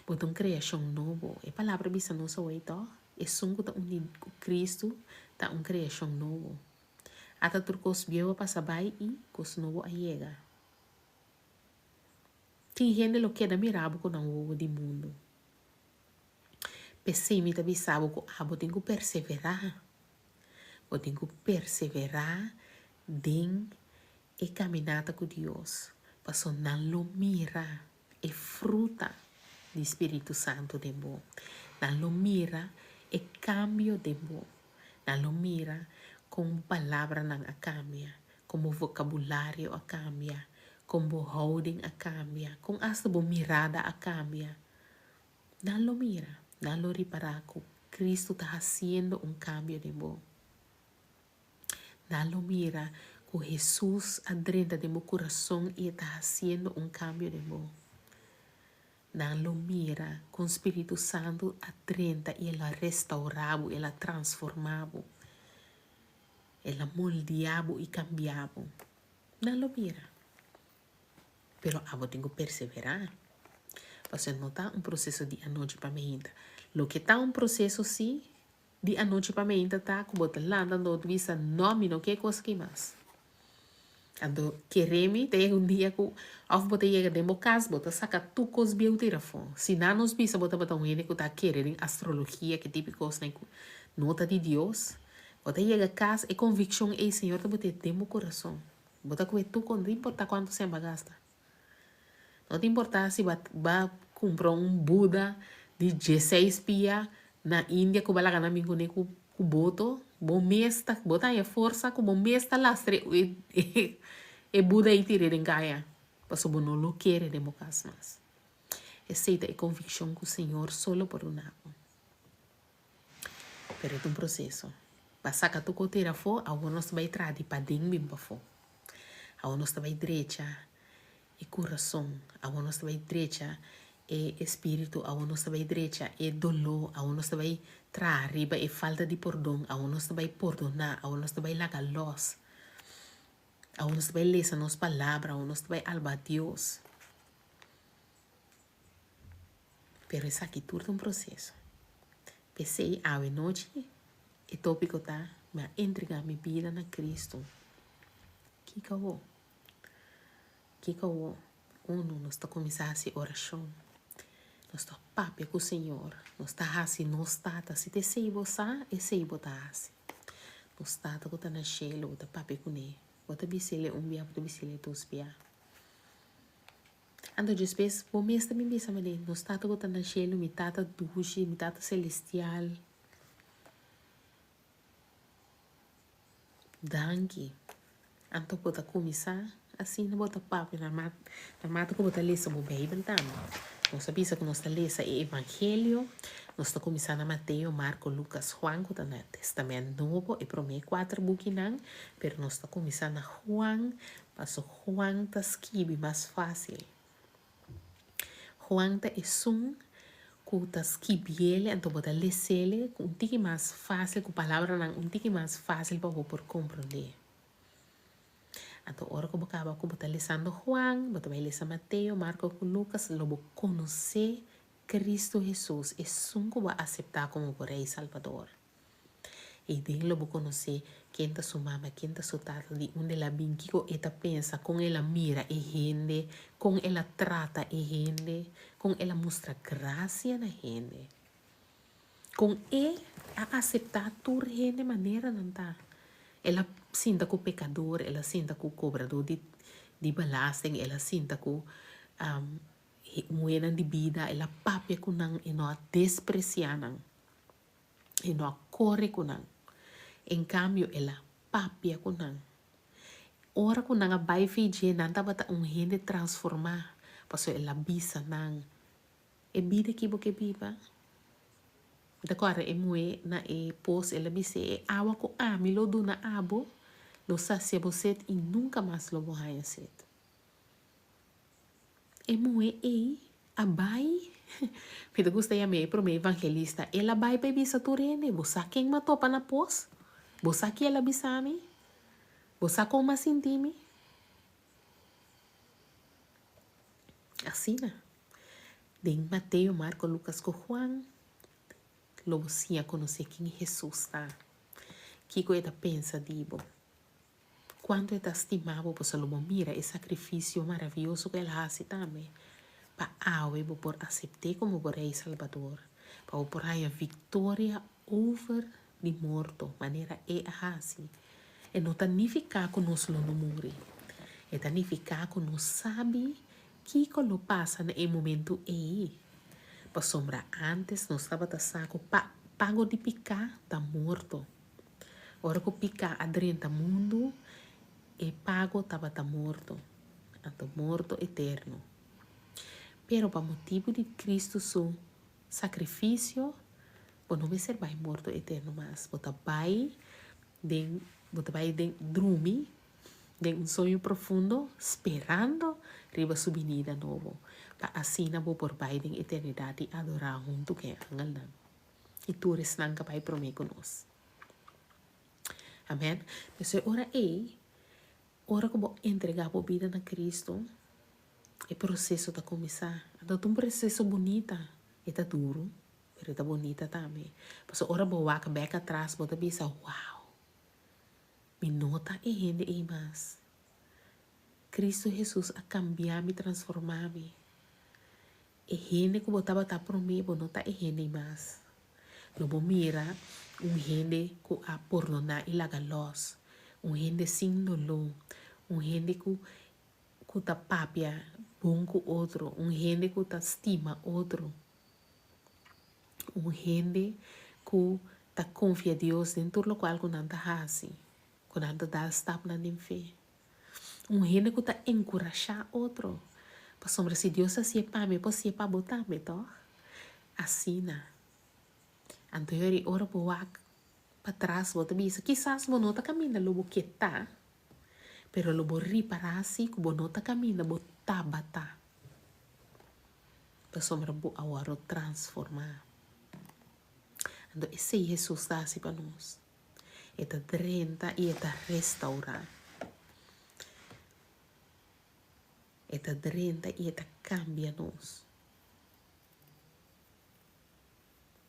bo ta un creacion nobo, e palabra bisa nos awey toh, esun cu ta uni cu Cristo ta un creacion nobo, ata tur cos bieu a pasa bay y cos nobo a yega. Tin hende lo keda mira bo ku nan wowo di mundu. P'esei mi ta bisa bo ku abo tin ku perseverá. Bo tin ku perseverá den e kaminata ku Dios, paso nan lo mira e fruta di Spiritu Santu den bo. Nan lo mira e kambio den bo. Nan lo mira kon bo palabranan a kambia, kon bo vokabulario a kambia, kon bo houding a kambia, kon asta bo mirada a kambia. Nan lo mira, nan lo ripará ku Kristu ta hasiendo un kambio den bo. Nan lo mira ku Hesus a drenta den bo kurason i e ta hasiendo un kambio den bo. Nan lo mira kon Spiritu Santu a drenta i el a restaurá bo, el a transformá bo, el a moldeá bo i kambiá bo. Nan lo mira. Pero abo tin ku perseverá. Pasobra no ta un proseso di anochi pa meinta. Loke ta un proseso sí Di anochi pa meinta ta ku bo ta lanta anto bo ta bisa, No, mi no ke kos aki mas. Anto kere mi ta yega un dia ku òf bo ta yega den bo kas bo ta saka tur kos bieu tira afó. Si nan nos bisa bo tabata un hende ku ta kere den astrologia ki tipo di kosnan ku no ta di Dios, bo ta yega kas e konvikshon ei Señor ta bot'é den bo kurason. Bo ta kohe tur kos no ta importá kuantu sèn bo a gasta. No ta importá si bo a kumpra un Buda di dieseis pia na India ku bo a laga nan bin kuné ku boto, bo mes ta bo ta haña forsa ku bo mes ta lastra e Buda ei tir'é den kaya, pasobra bo no lo kere den bo kas mas. Esei ta e konvikshon ku Señor solo por duna bo. Pero e ta un proseso. Pa saka tur kos tira afó, awor nos ta bai traha di paden bin pafó. Awor nos ta bai drecha e kurason, awor nos ta bai drecha e espíritu, awor nos ta bai drecha e doló, awor nos ta bai traha riba e falta di pordon, awor nos ta bai pordoná, awor nos ta bai laga lòs, awor nos ta bai lesa nos palabra, awor nos ta bai alba Dios. Pero esaki tur ta un proseso. P'esei awe nochi e tópiko ta, Mi a entregá mi bida na Kristu. Kiko awor? Kiko awor? Unu, nos ta kuminsá hasi orashon. Nos ta papia ku Señor. Nos ta hasi nos Tata. Si ta esei bo sa, esei bo ta hasi. Nos Tata ku ta na shelu, bo ta papia kuné. Bo ta bis'el un bia, bo ta bis'el dos bia. Anto despues bo mes ta bin bisa manera, Nos Tata ku ta na shelu, mi Tata dushi, mi Tata selestial, danki. Anto bo ta kuminsá asina bo ta papia narmata ku bo ta lesa bo Beibel tambe. Nos a bisa ku nos ta lesa e Evangelio, nos ta kuminsá na Mateo, Marko, Lukas, Juan ku ta na Tèstamènt Nobo, e promé kuater bukinan, pero nos ta kuminsá na Juan Paso Juan ta skibi mas fácil. Juan ta esun ku ta skibiele anto bo ta lesele ku un tiki mas fácil, ku palabranan un tiki mas fácil pa bo por komprondé. Anto ora ku bo kaba ku bo ta lesando Juan, bo ta bai lesa Mateo, Marko ku Lukas, lo bo konosé Kristu Hesus, esun ku bo a aseptá komo bo Rei Salbador. Ei den lo bo konosé ken ta su mama, ken ta su tata, di unda el a bin, kiko e ta pensa, kon el a mira e hende, kon el a trata e hende, kon el a mustra grasia na hende, kon e a aseptá tur hende manera nan ta. El a sinta ku pekador, el a sinta ku kobradó di di belasting, el a sinta ku muhénan di bida, el a papia ku nan, e no a despresiá nan. E no a kore ku nan. En kambio, el a papia ku nan. Ora ku nan a bai fi dje, nan tabata un hende transformá, pasobra el a bisa nan, E bida ki bo ke biba? Mi ta kòrda e muhé na e pos, el a bis'é, E awa ku ami lo duna abo lo sasia bo set i nunka mas lo bo haña set. E muhé ei a bai, mi ta gusta yam'é e promé evangelista, el a bai pa e bisa tur hende, Bo sa ken m'a topa na pos? Bo sa ki el a bisa mi? Bo sa kon m'a sinti mi? Asina, den Mateo, Marko, Lukas ku Juan, lo bo siña konosé ken Hesus ta, kiko e ta pensa di bo. Cuanto e ta stima bo, pasobra lo bo mira e sacrificio maraviyoso cu el a haci tambe. Pa awe bo por asept'é komo bo Rei i Salbador, pa bo por haña viktoria over di morto, manera E a hasi. E no ta nifiká ku nos lo no muri. E ta nifiká ku nos sabi kiko lo pasa na e momentu ei. Pasobra ántes nos tabata sa ku pa pago di piká ta morto. Ora ku piká a drenta mundu, e pago tabata morto, anto morto eterno. Pero pa motibu di Kristu su sakrifisio, bo no mester bai morto eterno mas. Bo ta bai den, bo ta bai den drumi den un soño profundo, sperando riba su binida nobo, pa asina bo por bai den eternidat i adorá huntu ku e angelnan i tur esnan ku a bai promé ku nos. Amèn. P'esei ora ei, ora ku bo entregá bo bida na Kristu, e proseso ta kuminsá. Anto ta un proseso bunita. E ta duru, pero e ta bunita tambe. Pasobra ora bo wak bèk atras, bo ta bisa, Wow! Mi no ta e hende ei mas. Kristu Hesus a kambia mi, transformá mi. E hende ku bo tabata promé, bo no ta e hende ei mas. Lo bo mira un hende ku a pordoná i laga lòs, un hende sin doló, un hende ku ku ta papia bon ku otro, un hende ku ta stima otro, un hende ku ta konfia Dios den tur lokual ku nan ta hasi, ku nan ta dal stapnan den fe. Un hende ku ta enkurashá otro. Pasobra si Dios a hasié pa mi, e por hasié pa bo tambe, tòg? Asina. Anto yori ora bo wak patras bo ta bisa, kisas bo no ta kaminda lo bo ke ta, pero lo bo ripará si ku bo no ta kaminda bo tabata. Pasobra bo a wòrdu transformá. Anto esei Hesus ta hasi pa nos. E ta drenta i e ta restaurá. E ta drenta i e ta kambia nos.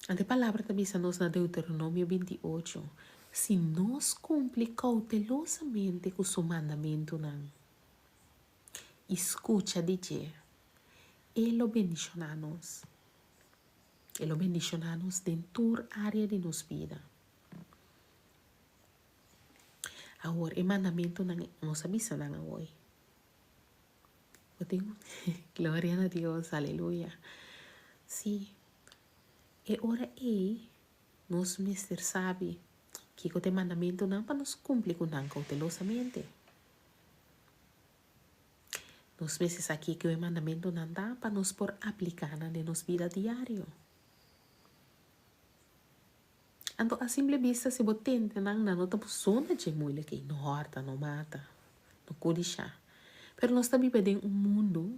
Anto e palabra ta bisa nos na Deuteronomio 28, si nos kumpli koutelosamente ku su mandamentunan i skucha di dje, e lo bendishoná nos. E lo bendishoná nos den tur área di nos bida. Awor, e mandamentunan nos a bisa nan awoy. Bo tin Gloria na Dios, aleluya. Sí, e ora ei nos mester sabi kiko ta e mandamentunan pa nos kumpli ku nan koutelosamente. Nos mester sa kiko e mandamentunan ta pa nos por apliká nan den nos bida diario. Anto a simple bista si bo tende nan, nan no ta por zona dje moeilijk ei, no hòrta, no mata, no kudishá. Pero nos ta biba den un mundu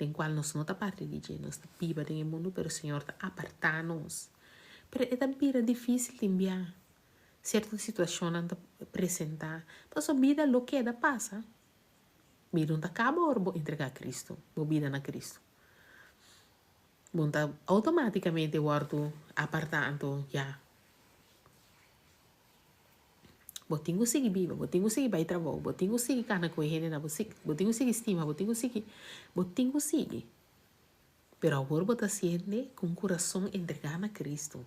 den kual nos no ta parti di dje, nos ta biba den e mundu pero Señor ta apartá nos. Pero e ta bira difísil tin bia, sierto situashonnan ta presentá, pasobra bida lo keda pasa. Bida no ta kaba ora bo entregá Cristo, bo bida na Cristo. Bo no ta outomátikamente wòrdu apartá anto ya. Bo tin ku sigui biba, bo tin ku sigui bai trabou, bo tin ku sigui kana ku e hendenan, bo bo tin ku sigui stima, bo tin ku sigui, bo tin ku sigui. Pero awor bo ta siente ku un kurason entregá na Cristo,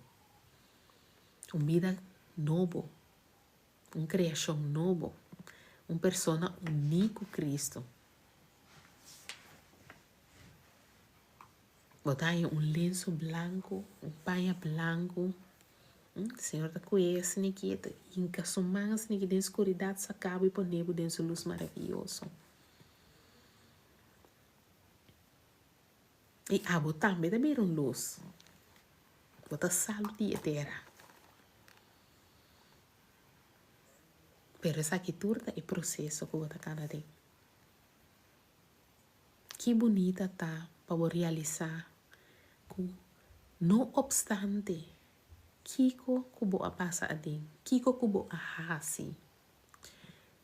un bida nobo. Un kreashon nobo, un persona uní ku Kristu. Bo ta haña un lenso blanku, un paña blanku. Señor ta ku'e asin'aki, e ta hinka su man asin'aki den skuridat, saka bo i pone bo den su lus maravioso. I abo tambe ta bira un lus. Bo ta salu di e tera. Pero esaki tur ta e proseso ku bo ta kana den. Ki bunita ta pa bo realisá ku no opstante kiko ku bo a pasa aden, kiko ku bo a hasi,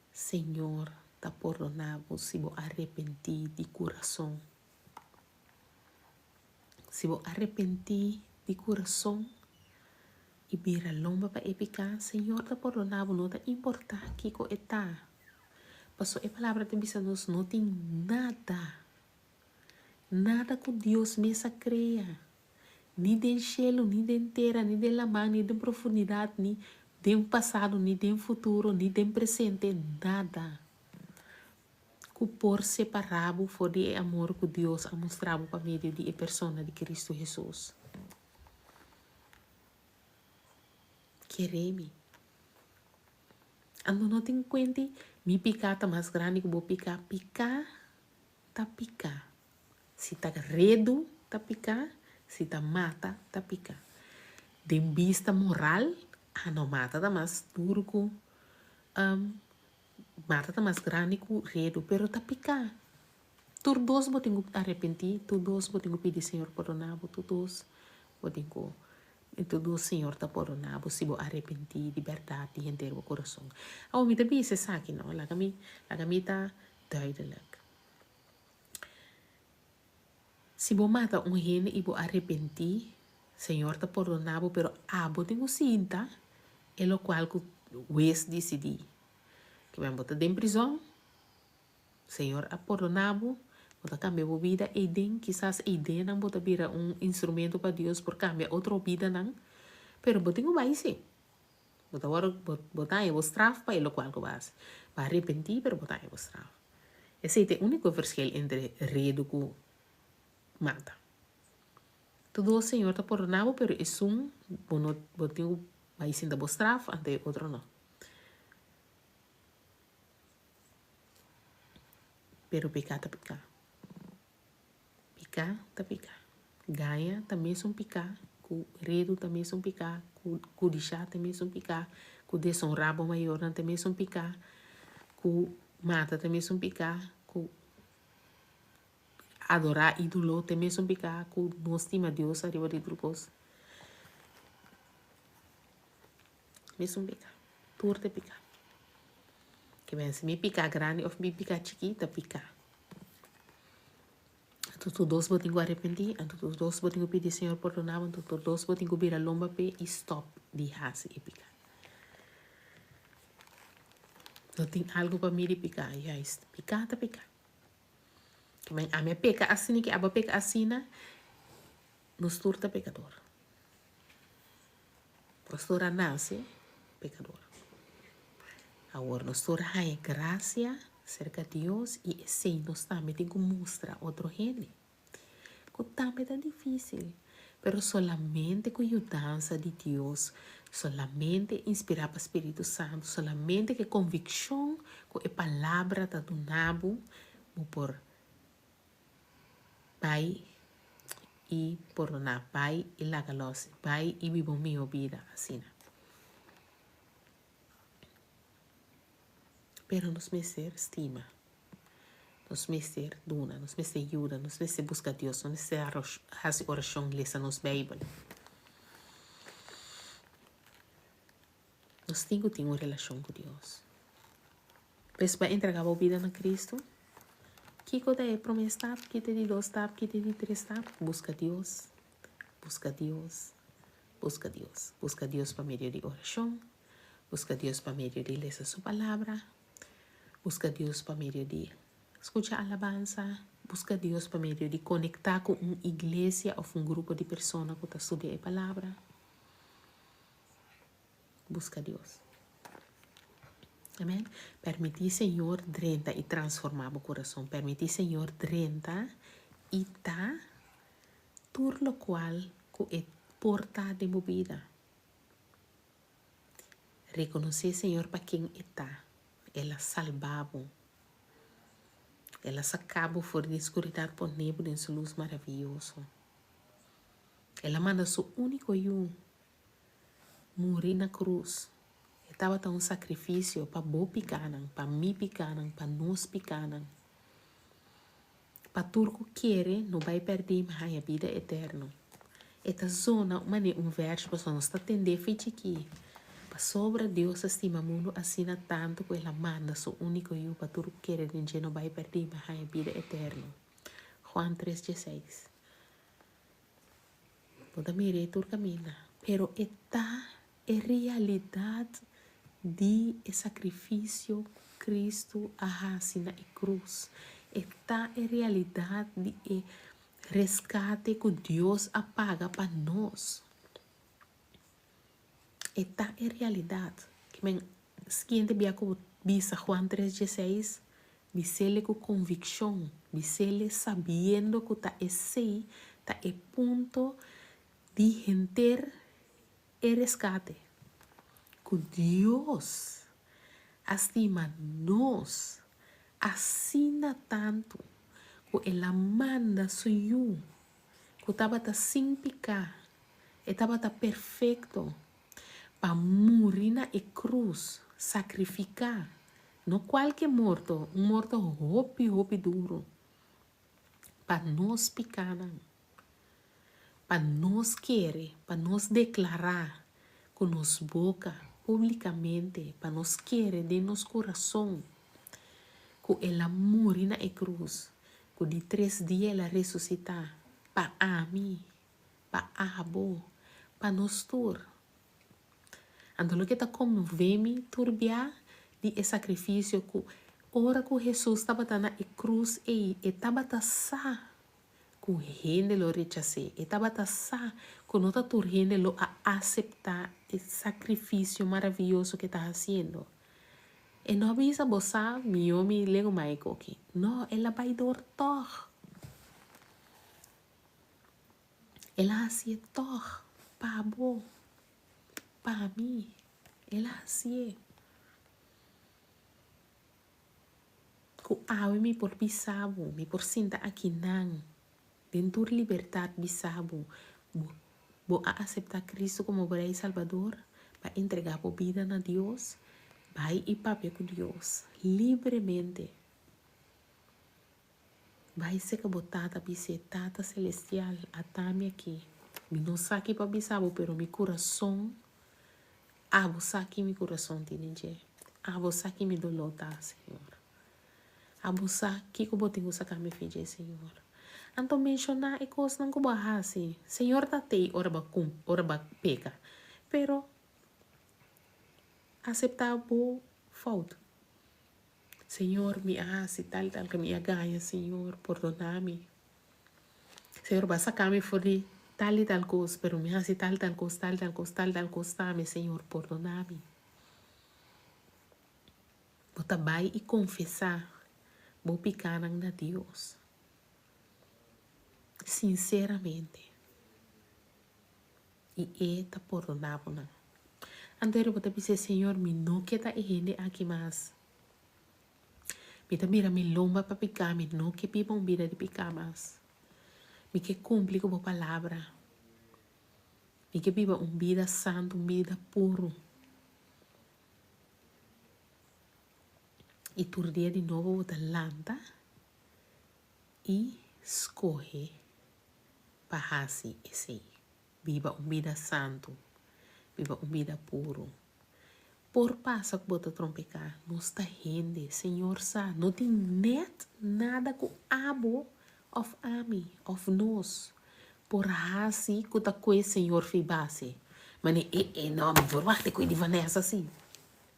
Señor ta pordoná bo si bo arepentí di kurason. Si bo arepentí di kurason i bira lomba pa e piká, Señor ta pordoná bo, no ta importá kiko e ta. Pasobra e Palabra ta bisa nos no tin nada. Nada ku Dios mes a krea, ni den shelu, ni den tera, ni den laman, ni den profundidat, ni den pasado, ni den futuro, ni den presente, nada ku por separá bo for di e amor ku Dios a mustra bo pa medio di e persona di Kristu Hesus. Kere mi. Anto no tin kuenti mi piká ta mas grandi ku bo piká. Piká ta piká. Si ta redu ta piká, si ta mata ta piká. Den bista moral, ah no mata ta mas duru ku mata ta mas grandi ku redu, pero ta piká. Tur dos bo tin ku arepentí, tur dos bo tin ku pidi Señor pordoná bo, tur dos bo tin ku i tur dos Señor ta pordoná bo si bo arepentí di bèrdat di henter bo kurason. Awor mi ta bisa esaki no, laga mi laga mi ta duidelijk. Si bo mata un hende i bo arepentí, Señor ta pordoná bo, pero abo tin ku sinta e lokual ku hues disidí. Kimen bo ta den prizòn, Señor a pordoná bo, bo ta kambia bo bida eiden, kisas eidennan bo ta bira un instrumento pa Dios por kambia otro bidanan, pero bo tin ku bai sí. Bo ta wòrdu, bo ta haña bo straf pa e lokual ku bo hasi. Bo a arepentí, pero bo ta haña bo straf. Esei ta e úniko verschil entre redu ku mata. Tur dos Señor ta pordoná bo, pero esun bo no, bo tin ku bai sinta bo straf, anto e otro no. Pero piká ta piká. Piká ta piká. Gaña ta mesun piká ku redu ta mesun piká ku kudishá ta mesun piká ku desonrá bo mayornan ta mesun piká ku mata ta mesun piká ku adorá ídolo ta mesun piká ku no stima Dios ariba di tur kos. Mesun piká. Tur ta piká. Ke men si mi piká grandi òf mi piká chikí ta piká. Anto tur dos bo tin ku arepentí, anto tur dos bo tin ku pidi Señor pordoná bo, anto tur dos bo tin ku bira lomba p'e i stòp di hasi e piká. No tin algu pa midi piká, juist piká ta piká. Kimen ami a peka asina ki abo a peka asina, nos tur ta pekador. Nos tur a nase pekador. Awor nos tur a haña grasia serka Dios i esei nos tambe tin ku mustra otro hende. Ku tambe ta difísil, pero solamente ku yudansa di Dios, solamente inspirá pa spiritu santu, solamente ku e konvikshon ku e Palabra ta duna bo, bo por Bai i pordoná, bai i laga los, bai i biba un mihó bida asina. Pero nos mester stima, nos mester duna, nos mester yuda, nos mester buska Dios, nos mester hasi orashon, lesa nos Beibel. Nos tin ku tin un relashon ku Dios. Pues bo a entregá bo bida na Kristu? Kiko ta e promé stap? Ki ta e di dos stap? Ki ta e di tres stap? Buska Dios, buska Dios, buska Dios. Buska Dios pa medio di orashon, buska Dios pa medio di lesa Su Palabra, buska Dios pa medio di skucha alabansa, buska Dios pa medio di konektá ku un iglesia òf un grupo di persona ku ta studia e Palabra. Buska Dios. Amen. Permití Señor drenta i transformá bo kurason. Permití Señor drenta i ta tur lokual ku e por ta den bo bida. Rekonosé Señor pa ken e ta. El a salba bo. El a saka bo for di skuridat pone bo den su lus maravioso. El a manda su úniko Yu muri na krus. E tabata un sakrifisio pa bo pikánan, pa mi pikánan, pa nos pikánan. Pa tur ku kere no bai pèrdí ma haña bida eterno. E ta zona un manera un vèrs pasobra nos ta tendé fe chikí. Pasobra Dios a stima mundu asina tantu ku el a manda su úniko Yu pa tur ku kere den dje no bai pèrdí ma haña bida eterno. Juan tres dieseis. Bo ta mira e tur kaminda. Pero e ta e realidat di e sakrifisio ku Kristu a hasi na e krus. E ta e realidat di e. Reskate ku Dios a paga pa nos. E ta e realidat. Ke men siguiente bia ku bo bisa Juan tres dieseis, bis'ele ku konvikshon, bis'ele sabiendo ku ta esei ta e punto di henter e reskate. Ku Dios a stima nos asina tantu ku el a manda su Yu ku tabata sin piká, e tabata perfekto, pa muri na e krus, sakrifiká, no kualke morto, un morto hopi hopi duru, pa nos pikánan, pa nos kere, pa nos deklará ku nos boka públikamente, pa nos kere den nos kurason ku el a muri na e krus, ku di tres dia el a resusitá, pa ami, pa abo, pa nos tur. Anto loke ta konmové mi tur bia di e sakrifisio ku ora ku Hesus tabata na e krus ei, e tabata sa ku hende lo rechas'é. E tabata sa ku no ta tur hende lo a aseptá e sakrifisio maravioso ku e ta hasiendo. E no a bisa, Bo sa, mihó mi legu mai koki. No, el a bai dor tòg. El a hasié tòg pa bo, pa mi. El a hasié. Ku awe mi por bisa bo, mi por sinta akinan den tur libertat bisa bo, bo bo a aseptá Cristo komo bo Rei i Salbador? Bo a entregá bo bida na Dios? Bai i papia ku Dios libremente. Bai seka bo Tata bis'é, Tata Selestial, ata mi aki. Mi no sa ki pa bisa bo, pero mi kurason Abo sa ki mi kurason tin den dje. Abo sa ki mi doló ta, Señor. Abo sa kiko bo tin ku saka mi fi dje, Señor. Anto menshoná e kosnan ku bo a hasi. Señor ta tei ora bo a ora bo a peka, pero aseptá bo fout. Señor, mi a hasi tal tal, mi a gaña, Señor, pordoná mi. Señor, bo a saca mi for di tal y tal cos, pero mi haci tal tal cos, tal tal cos, tal tal cos tambe, Señor, pordona mi. Bo ta bay y confesa bo picanan na Dios, sinceramente, y E ta pordona bo nan. Anto bo ta bisa, Señor, mi no ke ta e hende aki mas. Mi ta bira mi lomba pa piká, mi no ke biba un bida di piká mas. Mi ke kumpli ku bo palabra. Mi ke biba un bida santu, un bida puru. I tur dia di nobo bo ta lanta i skohe pa hasi esei. Biba un bida santu, biba un bida puru. Por pasa ku bo ta trompeká, nos ta hende, Señor sa, no tin nèt nada ku abo òf ami òf nos por hasi ku ta kue Señor fi base. Mane e e no, mi por wak te kue di Vanessa si.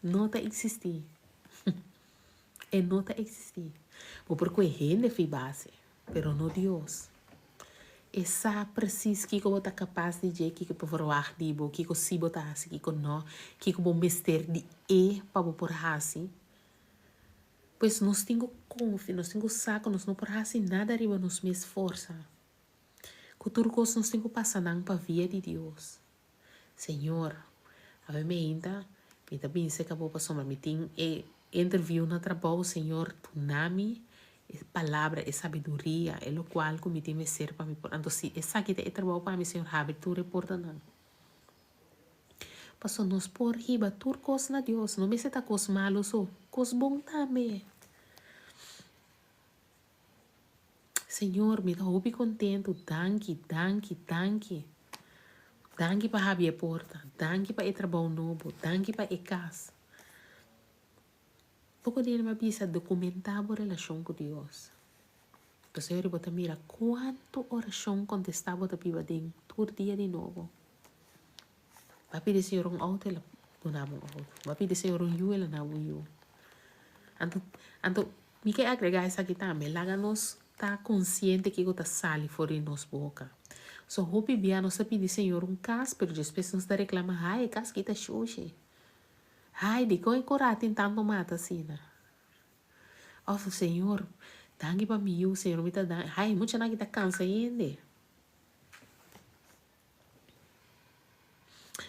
No ta eksistí. E no ta eksistí. Bo por kue hende fi base. Pero no Dios. E sa presis kiko bo ta kapas di dje, kiko por verwagt di bo, kiko si bo ta hasi, kiko no, kiko bo mester di E pa bo por hasi. Pues nos tin ku konfia, nos tin ku sa ku nos no por hasi nada riba nos mes forsa. Ku tur kos nos tin ku pasa nan pa via di Dios. Señor, awe meinta mi ta bin serka bo pasobra mi tin e interview na trabou, Señor, duna mi e palabra, e sabiduria, e lokual ku mi tin mester pa mi por. Anto si esaki ta e trabou pa mi, Señor, habri tur e portanan. Pasobra nos por hiba tur kos na Dios, no mester ta kos malu so, kos bon tambe. Señor, mi ta hopi kontentu. Danki, danki, danki. Danki pa habri e porta. Danki pa e trabou nobo. Danki pa e kas. Poko dia mi a bisa dokumentá bo relashon ku Dios. Pasobra bo ta mira kuantu orashon kontestá bo ta biba den tur dia di nobo. Bo a pidi Señor un outo, el a duna bo un outo. Bo a pidi Señor un yu, el a duna bo un yu. Anto, anto mi ke agregá esaki tambe, laga nos. ta konsiente kiko ta sali for di nos boka. So hopi bia nos ta pidi Señor un kas, pero despues nos ta reklama, Hai, e kas aki ta shushi. Hai, dikon e kora tin tantu mata asina? Òf, Señor, danki pa mi yu, Señor mi ta danki. Hai, e muchanan aki ta kansa hende.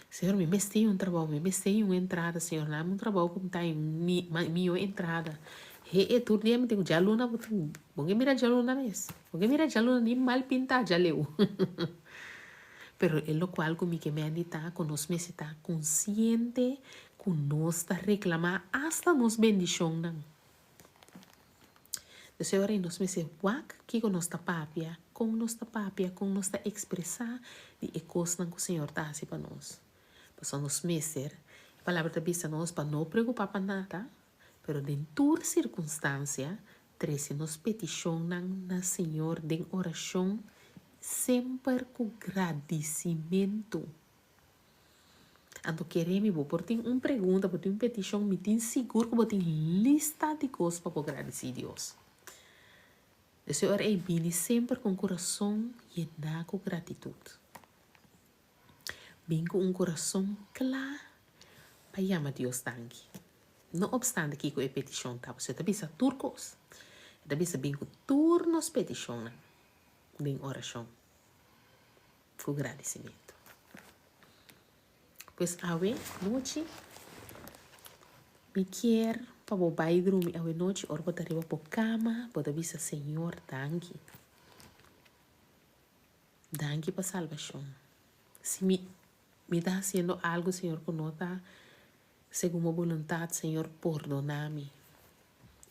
Señor, mi mester un trabou, mi mester un entrada, Señor, dame un trabou ku mi ta haña un mihó entrada. He e tur dia mi tin ku djaluna, bo tin, bo ke mira djaluna mes, bo ke mira djaluna ni mal pintá djaleu. Pero e lokual ku mi ke mendi ta ku nos mester ta konsiente ku nos ta reklamá asta nos bendishonnan. Nos e ora ei nos mester wak kiko nos ta papia, kon nos ta papia, kon nos ta ekspresá di e kosnan ku Señor ta hasi pa nos. Pasobra nos mester, e Palabra ta bisa nos pa no preokupá pa nada, pero den tur sirkunstansia trese nos petishonnan na Señor den orashon semper ku gradisimentu. Anto kere mi bo por tin un pregunta, bo tin un petishon, mi tin sigur ku bo tin lista di kos pa bo gradisí Dios. Esei ora ei bini semper ku un kurason yená ku gratitut. Bin ku un kurason kla pa yama Dios danki. No opstante kiko e petishon ta, pasobra e ta bisa tur kos. E ta bisa bin ku tur nos petishonnan den orashon. Ku gradisimentu. Pues awe nochi mi kier pa bo bai drumi awe nochi ora bo ta riba bo kama bo ta bisa Señor danki. Danki pa salbashon. Si mi mi ta hasiendo algu Señor ku no ta segun bo boluntat Señor pordona mi.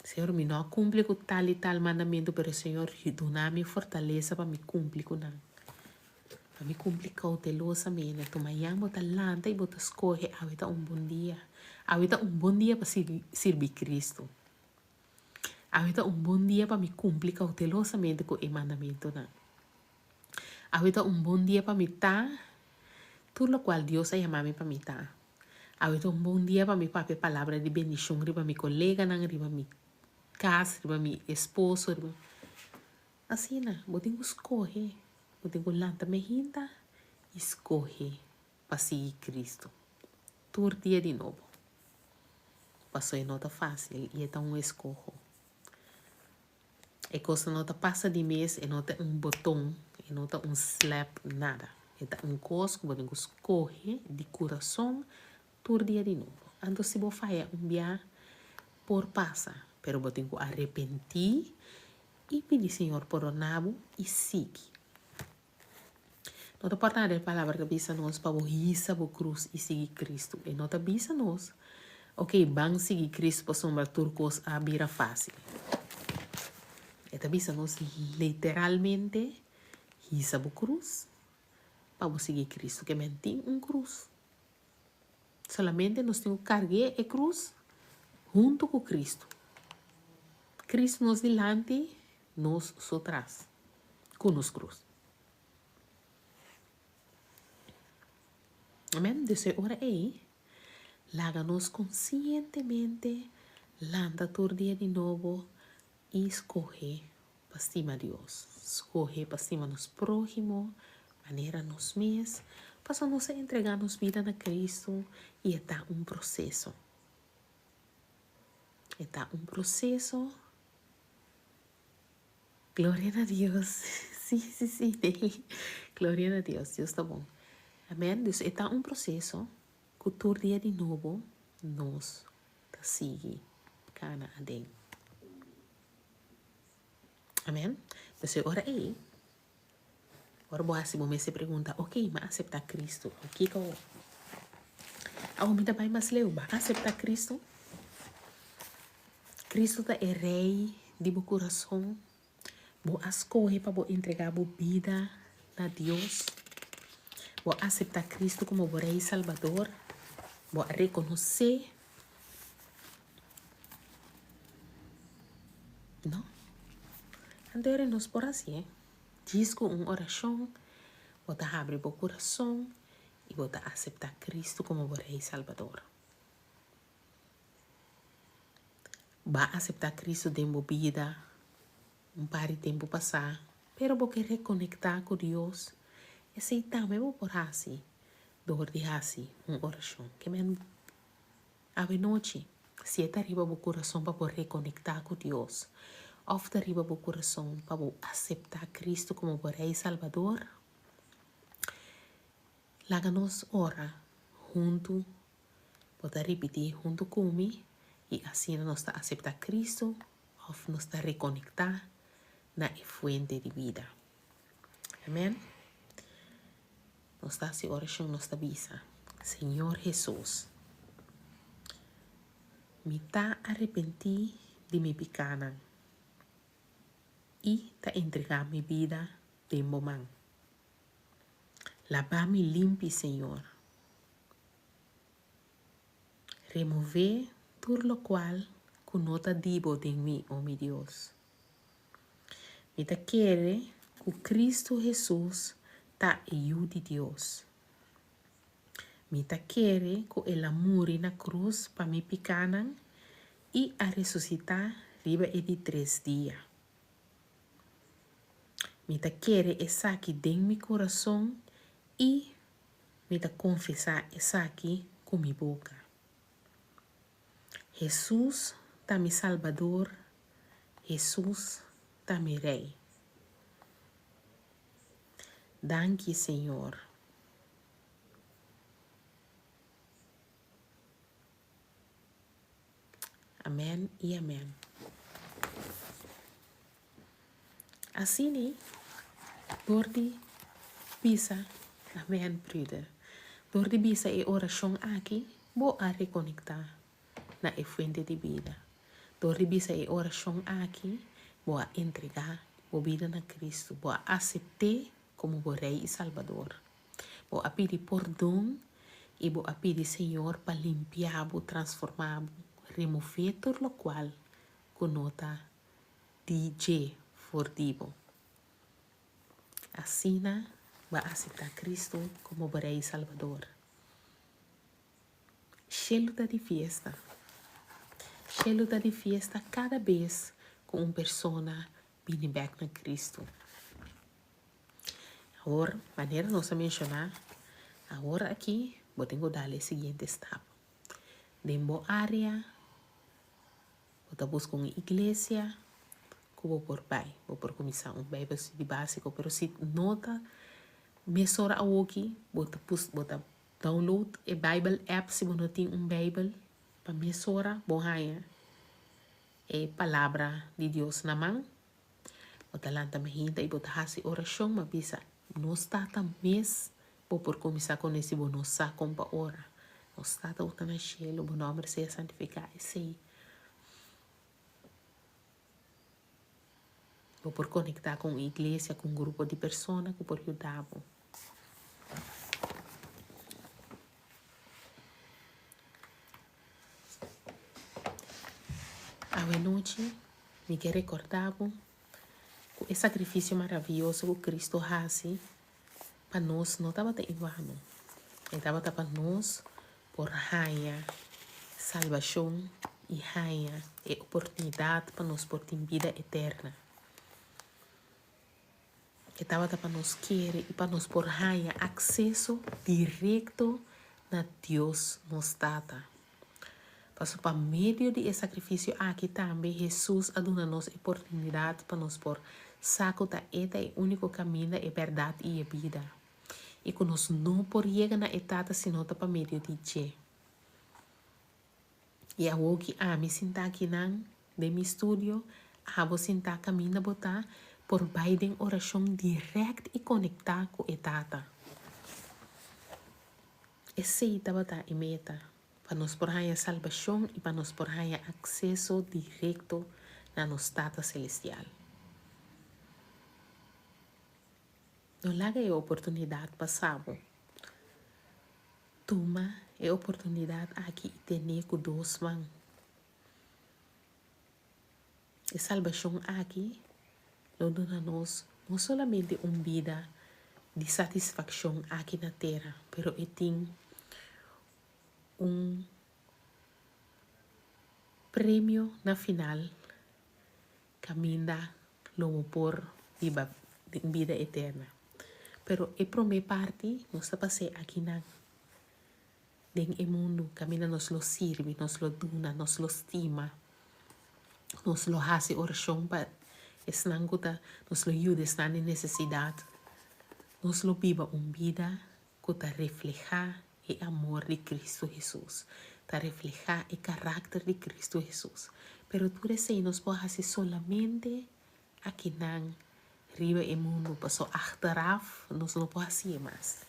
Señor mi no a cumpli cu tal y tal mandamento pero Señor duna mi fortaleza pa mi cumpli cu nan. Pa mi cumpli cautelosamente. Tu mañan bo ta lanta y bo ta scoge awe ta un bon dia. Awe ta un bon dia pa sirbi Cristo. Awe ta un bon dia pa mi cumpli cautelosamente cu e mandamentonan. Awe ta un bon dia pa mi ta tur locual Dios a yama mi pa mi ta. Awe ta un bon dia pa mi papia palabra di bendicion riba mi coleganan, riba mi cas, riba mi esposo, riba. Asina, bo tin cu scoge, bo tin cu lanta mehinta y scoge pa sigui Cristo tur dia di nobo. Pasobra e no ta facil y e ta un escoho. E kosnan no ta pasa di mes, e no ta un boton, e no ta un slap, nada. E ta un kos ku bo tin ku skohe di kurason tur dia di nobo. Anto si bo faya un bia, por pasa, pero bo tin ku arepentí i pidi Señor pordona bo i sigui. No ta por nada e palabra ta bisa nos pa bo hisa bo krus i sigui Kristu. E no ta bisa nos, ok, ban sigui Kristu pasobra tur kos a bira fásil. E ta bisa nos literalmente, hisa bo krus pa bo sigui Kristu. Ke men tin un krus. Solamente nos tin ku karg'é e krus huntu ku Kristu. Kristu nos dilanti, nos su tras, ku nos krus. Amen. Dus e ora ei, laga nos konsientemente lanta tur dia di nobo i skohe pa stima Dios, skohe pa stima nos próhimo manera nos mes, pasobra nos a entregá nos bida na Kristu i e ta un proseso. E ta un proseso. Gloria na Dios. Sí, sí, sí. Gloria na Dios. Dios ta bon. Amen. Dus e ta un proceso cu tur dia di nobo nos ta sigui cana aden. Amen. Dus e ora ei, ora bo haci bo mes e pregunta, ok, mi a acepta Cristo, kico awor mi ta bay mas leu? Bo a acepta Cristo? Cristo ta e Rey di bo curason. Bo a scoge pa bo entrega bo bida na Dios. Bo a acepta Cristo como bo Rey y Salbador. Bo a reconoce. No. Anto ora nos por hacié. Djis cu un oracion bo ta habri bo curason y bo ta acepta Cristo como bo Rey y Salbador. Ba aseptá Cristo den bo bida. un par di tempu pasá, pero bo ke rekonektá ku Dios, esei tambe bo por hasi dor di hasi un orashon. Ke men Awenochi, si e ta riba bo kurason pa bo rekonektá ku Dios òf ta riba bo kurason pa bo aseptá Kristu komo bo Rei i Salbador, laga nos ora huntu. Bo ta ripití huntu ku mi i asina nos ta aseptá Kristu òf nos ta rekonektá na e fuente di bida. Amèn. Nos ta hasi orashon, nos ta bisa, Señor Hesus, mi ta arepentí di mi pikánan i ta entregá mi bida den bo man. Labá mi limpi, Señor. Remové tur lokual ku no ta di bo den mi, o mi Dios. Mi ta kere ku Kristu Hesus ta e Yu di Dios. Mi ta kere ku el a muri na krus pa mi pikánan i a resusitá riba e di tres dia. Mi ta kere esaki den mi kurason i mi ta konfesá esaki ku mi boka. Hesus ta mi Salbador, Hesus ta mi Rei. Danki Señor. Amen i amen. Asina dor di bisa amen bruder. Dor di bisa e orashon aki bo a rekonektá na e fuente di bida. Dor di bisa e orashon aki bo a entregá bo bida na Kristu, bo a asept'é komo bo Rei i Salbador. Bo a pidi pordon i bo a pidi Señor pa limpiá bo, transformá bo, remové tur lokual ku no ta di dje for di bo. Asina bo a aseptá Kristu komo bo Rei i Salbador. Shelu ta di fiesta. Shelu ta di fiesta kada bes ku un persona bini bèk na Kristu. Awor, manera nos a menshoná, awor aki bo tin ku dal e siguiente stap. Den bo área, Bo ta buska un iglesia ku bo por bai. Bo por kuminsá un Bijbel studie básiko, pero si no ta mesora awoki, bo ta pus bo ta download e Bijbel app si bo no tin un Bijbel, pa mesora bo haña e Palabra di Dios na man. Bo ta lanta mehita i bo ta hasi orashon, ma bisa, Nos Tata mes bo por kuminsá kuné si bo no sa kon pa ora. Nos Tata ku ta na shelu, bo nòmber sea santifiká. Esei bo por konektá ku un iglesia, ku un grupo di persona ku por yuda bo. Awenochi mi ke rekordá bo ku e sakrifisio maravioso ku Kristu hasi pa nos no tabata en vano. E tabata pa nos por haña salbashon i haña e oportunidat pa nos por tin bida eterna. E tabata pa nos kere i pa nos por haña akseso direkto na Dios nos Tata. Pasobra pa medio di e sakrifisio aki tambe Hesus a duna nos e oportunidat pa nos por sa ku ta E ta e úniko kaminda, e bèrdat i e bida, i ku nos no por yega na e Tata si no ta pa medio di dje. I awor ki ami sintá akinan den mi studio, abo sintá kaminda bo ta, por bai den orashon dirèkt i konektá ku e Tata. Esei tabata e meta, pa nos por haña salbashon i pa nos por haña akseso direkto na nos Tata Selestial. No laga e oportunidat pasa bo. Tuma e oportunidat aki i ten'é ku dos man. E salbashon aki lo duna nos no solamente un bida di satisfakshon aki na tera, pero e tin un premio na final kaminda. Lo bo por biba den bida eterna. Pero e promé parti nos ta pas'é akinan den e mundu kaminda nos lo sirbi, nos lo duna, nos lo stima, nos lo hasi orashon pa esnan ku ta, nos lo yuda esnan den nesesidat. Nos lo biba un bida ku ta reflehá e amor di Kristu Hesus, ta reflehá e karakter di Kristu Hesus. Pero tur esei nos por hasi solamente akinan riba e mundu, paso achteraf nos no por hasié mas.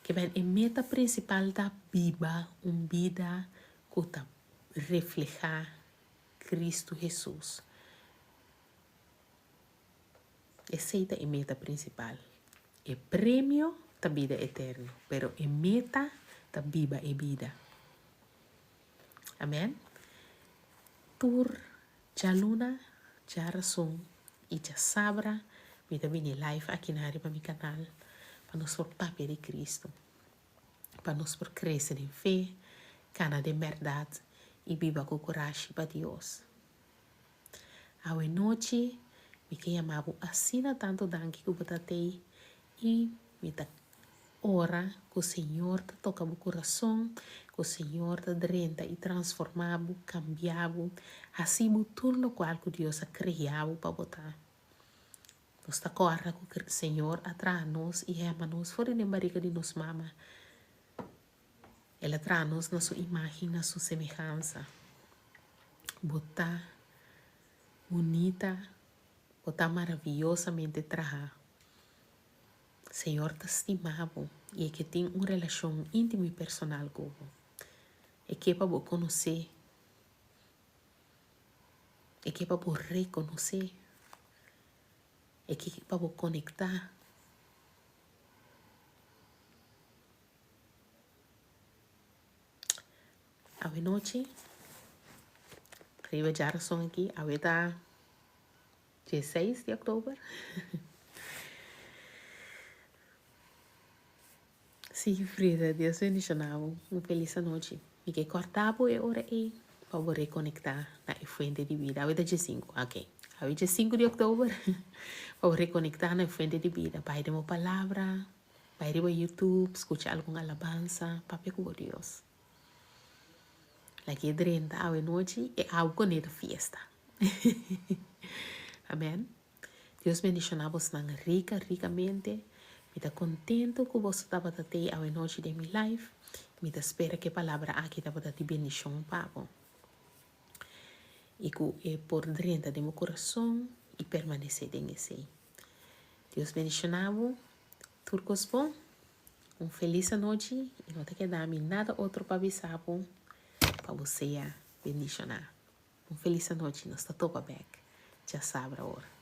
Ke men e meta prinsipal ta biba un bida ku ta reflehá Kristu Hesus. Esei ta e meta prinsipal. E premio ta bida eterno, pero e meta ta biba e bida. Amen. Tur djaluna, djarason i djasabra mi ta bini live akinan riba mi kanal pa nos por papia di Cristo, pa nos por krese den fe, kana den bèrdat i biba ku kurashi pa Dios. Awe nochi mi ke yama bo asina tantu danki ku bo ta tei i mi ta ora ku Señor ta toka bo kurason, ku Señor ta drenta i transforma bo, kambia bo, hasi bo tur lokual ku Dios a krea bo pa bo ta. Nos ta kòrda ku Señor a traha nos i hema nos for di den barika di nos mama. El a traha nos na su imágen, na su semehansa. Bo ta bunita, bo ta maraviyosamente trahá. Señor ta stima bo i e ke tin un relashon íntimo i personal ku bo. E ke pa bo konosé. E ke pa bo rekonosé. E ke pa bo konektá. Awe nochi, riba djarason aki, awe ta dieseis di oktober. Sí, Frida, Dios bendiciona bo. Un felis anochi. Mi ke kòrta bo e ora ei pa bo rekonektá na e fuente di bida. Awe ta diesinku, ok. Awe diesinku di oktober pa bo rekonektá na e fuente di bida. Bai den bo palabra. Bai riba YouTube, skucha algun alabansa, papia ku bo Dios. Laki e drenta awe nochi, e awe kuné ta fiesta. Amen. Dios bendishoná bosnan rika, rikamente. Mi ta kontento ku boso tabata tei awe nochi den mi live. Mi ta spera ku e palabra aki tabata di bendishon pa bo. I ku e por drenta den bo kurason i permanesé den esei. Dios bendiciona bo tur cos bon. Un feliz anochi y no ta keda mi nada otro pa bisa bo pa bo sea bendiciona. Un feliz anochi nos ta topa bek djasabra awor.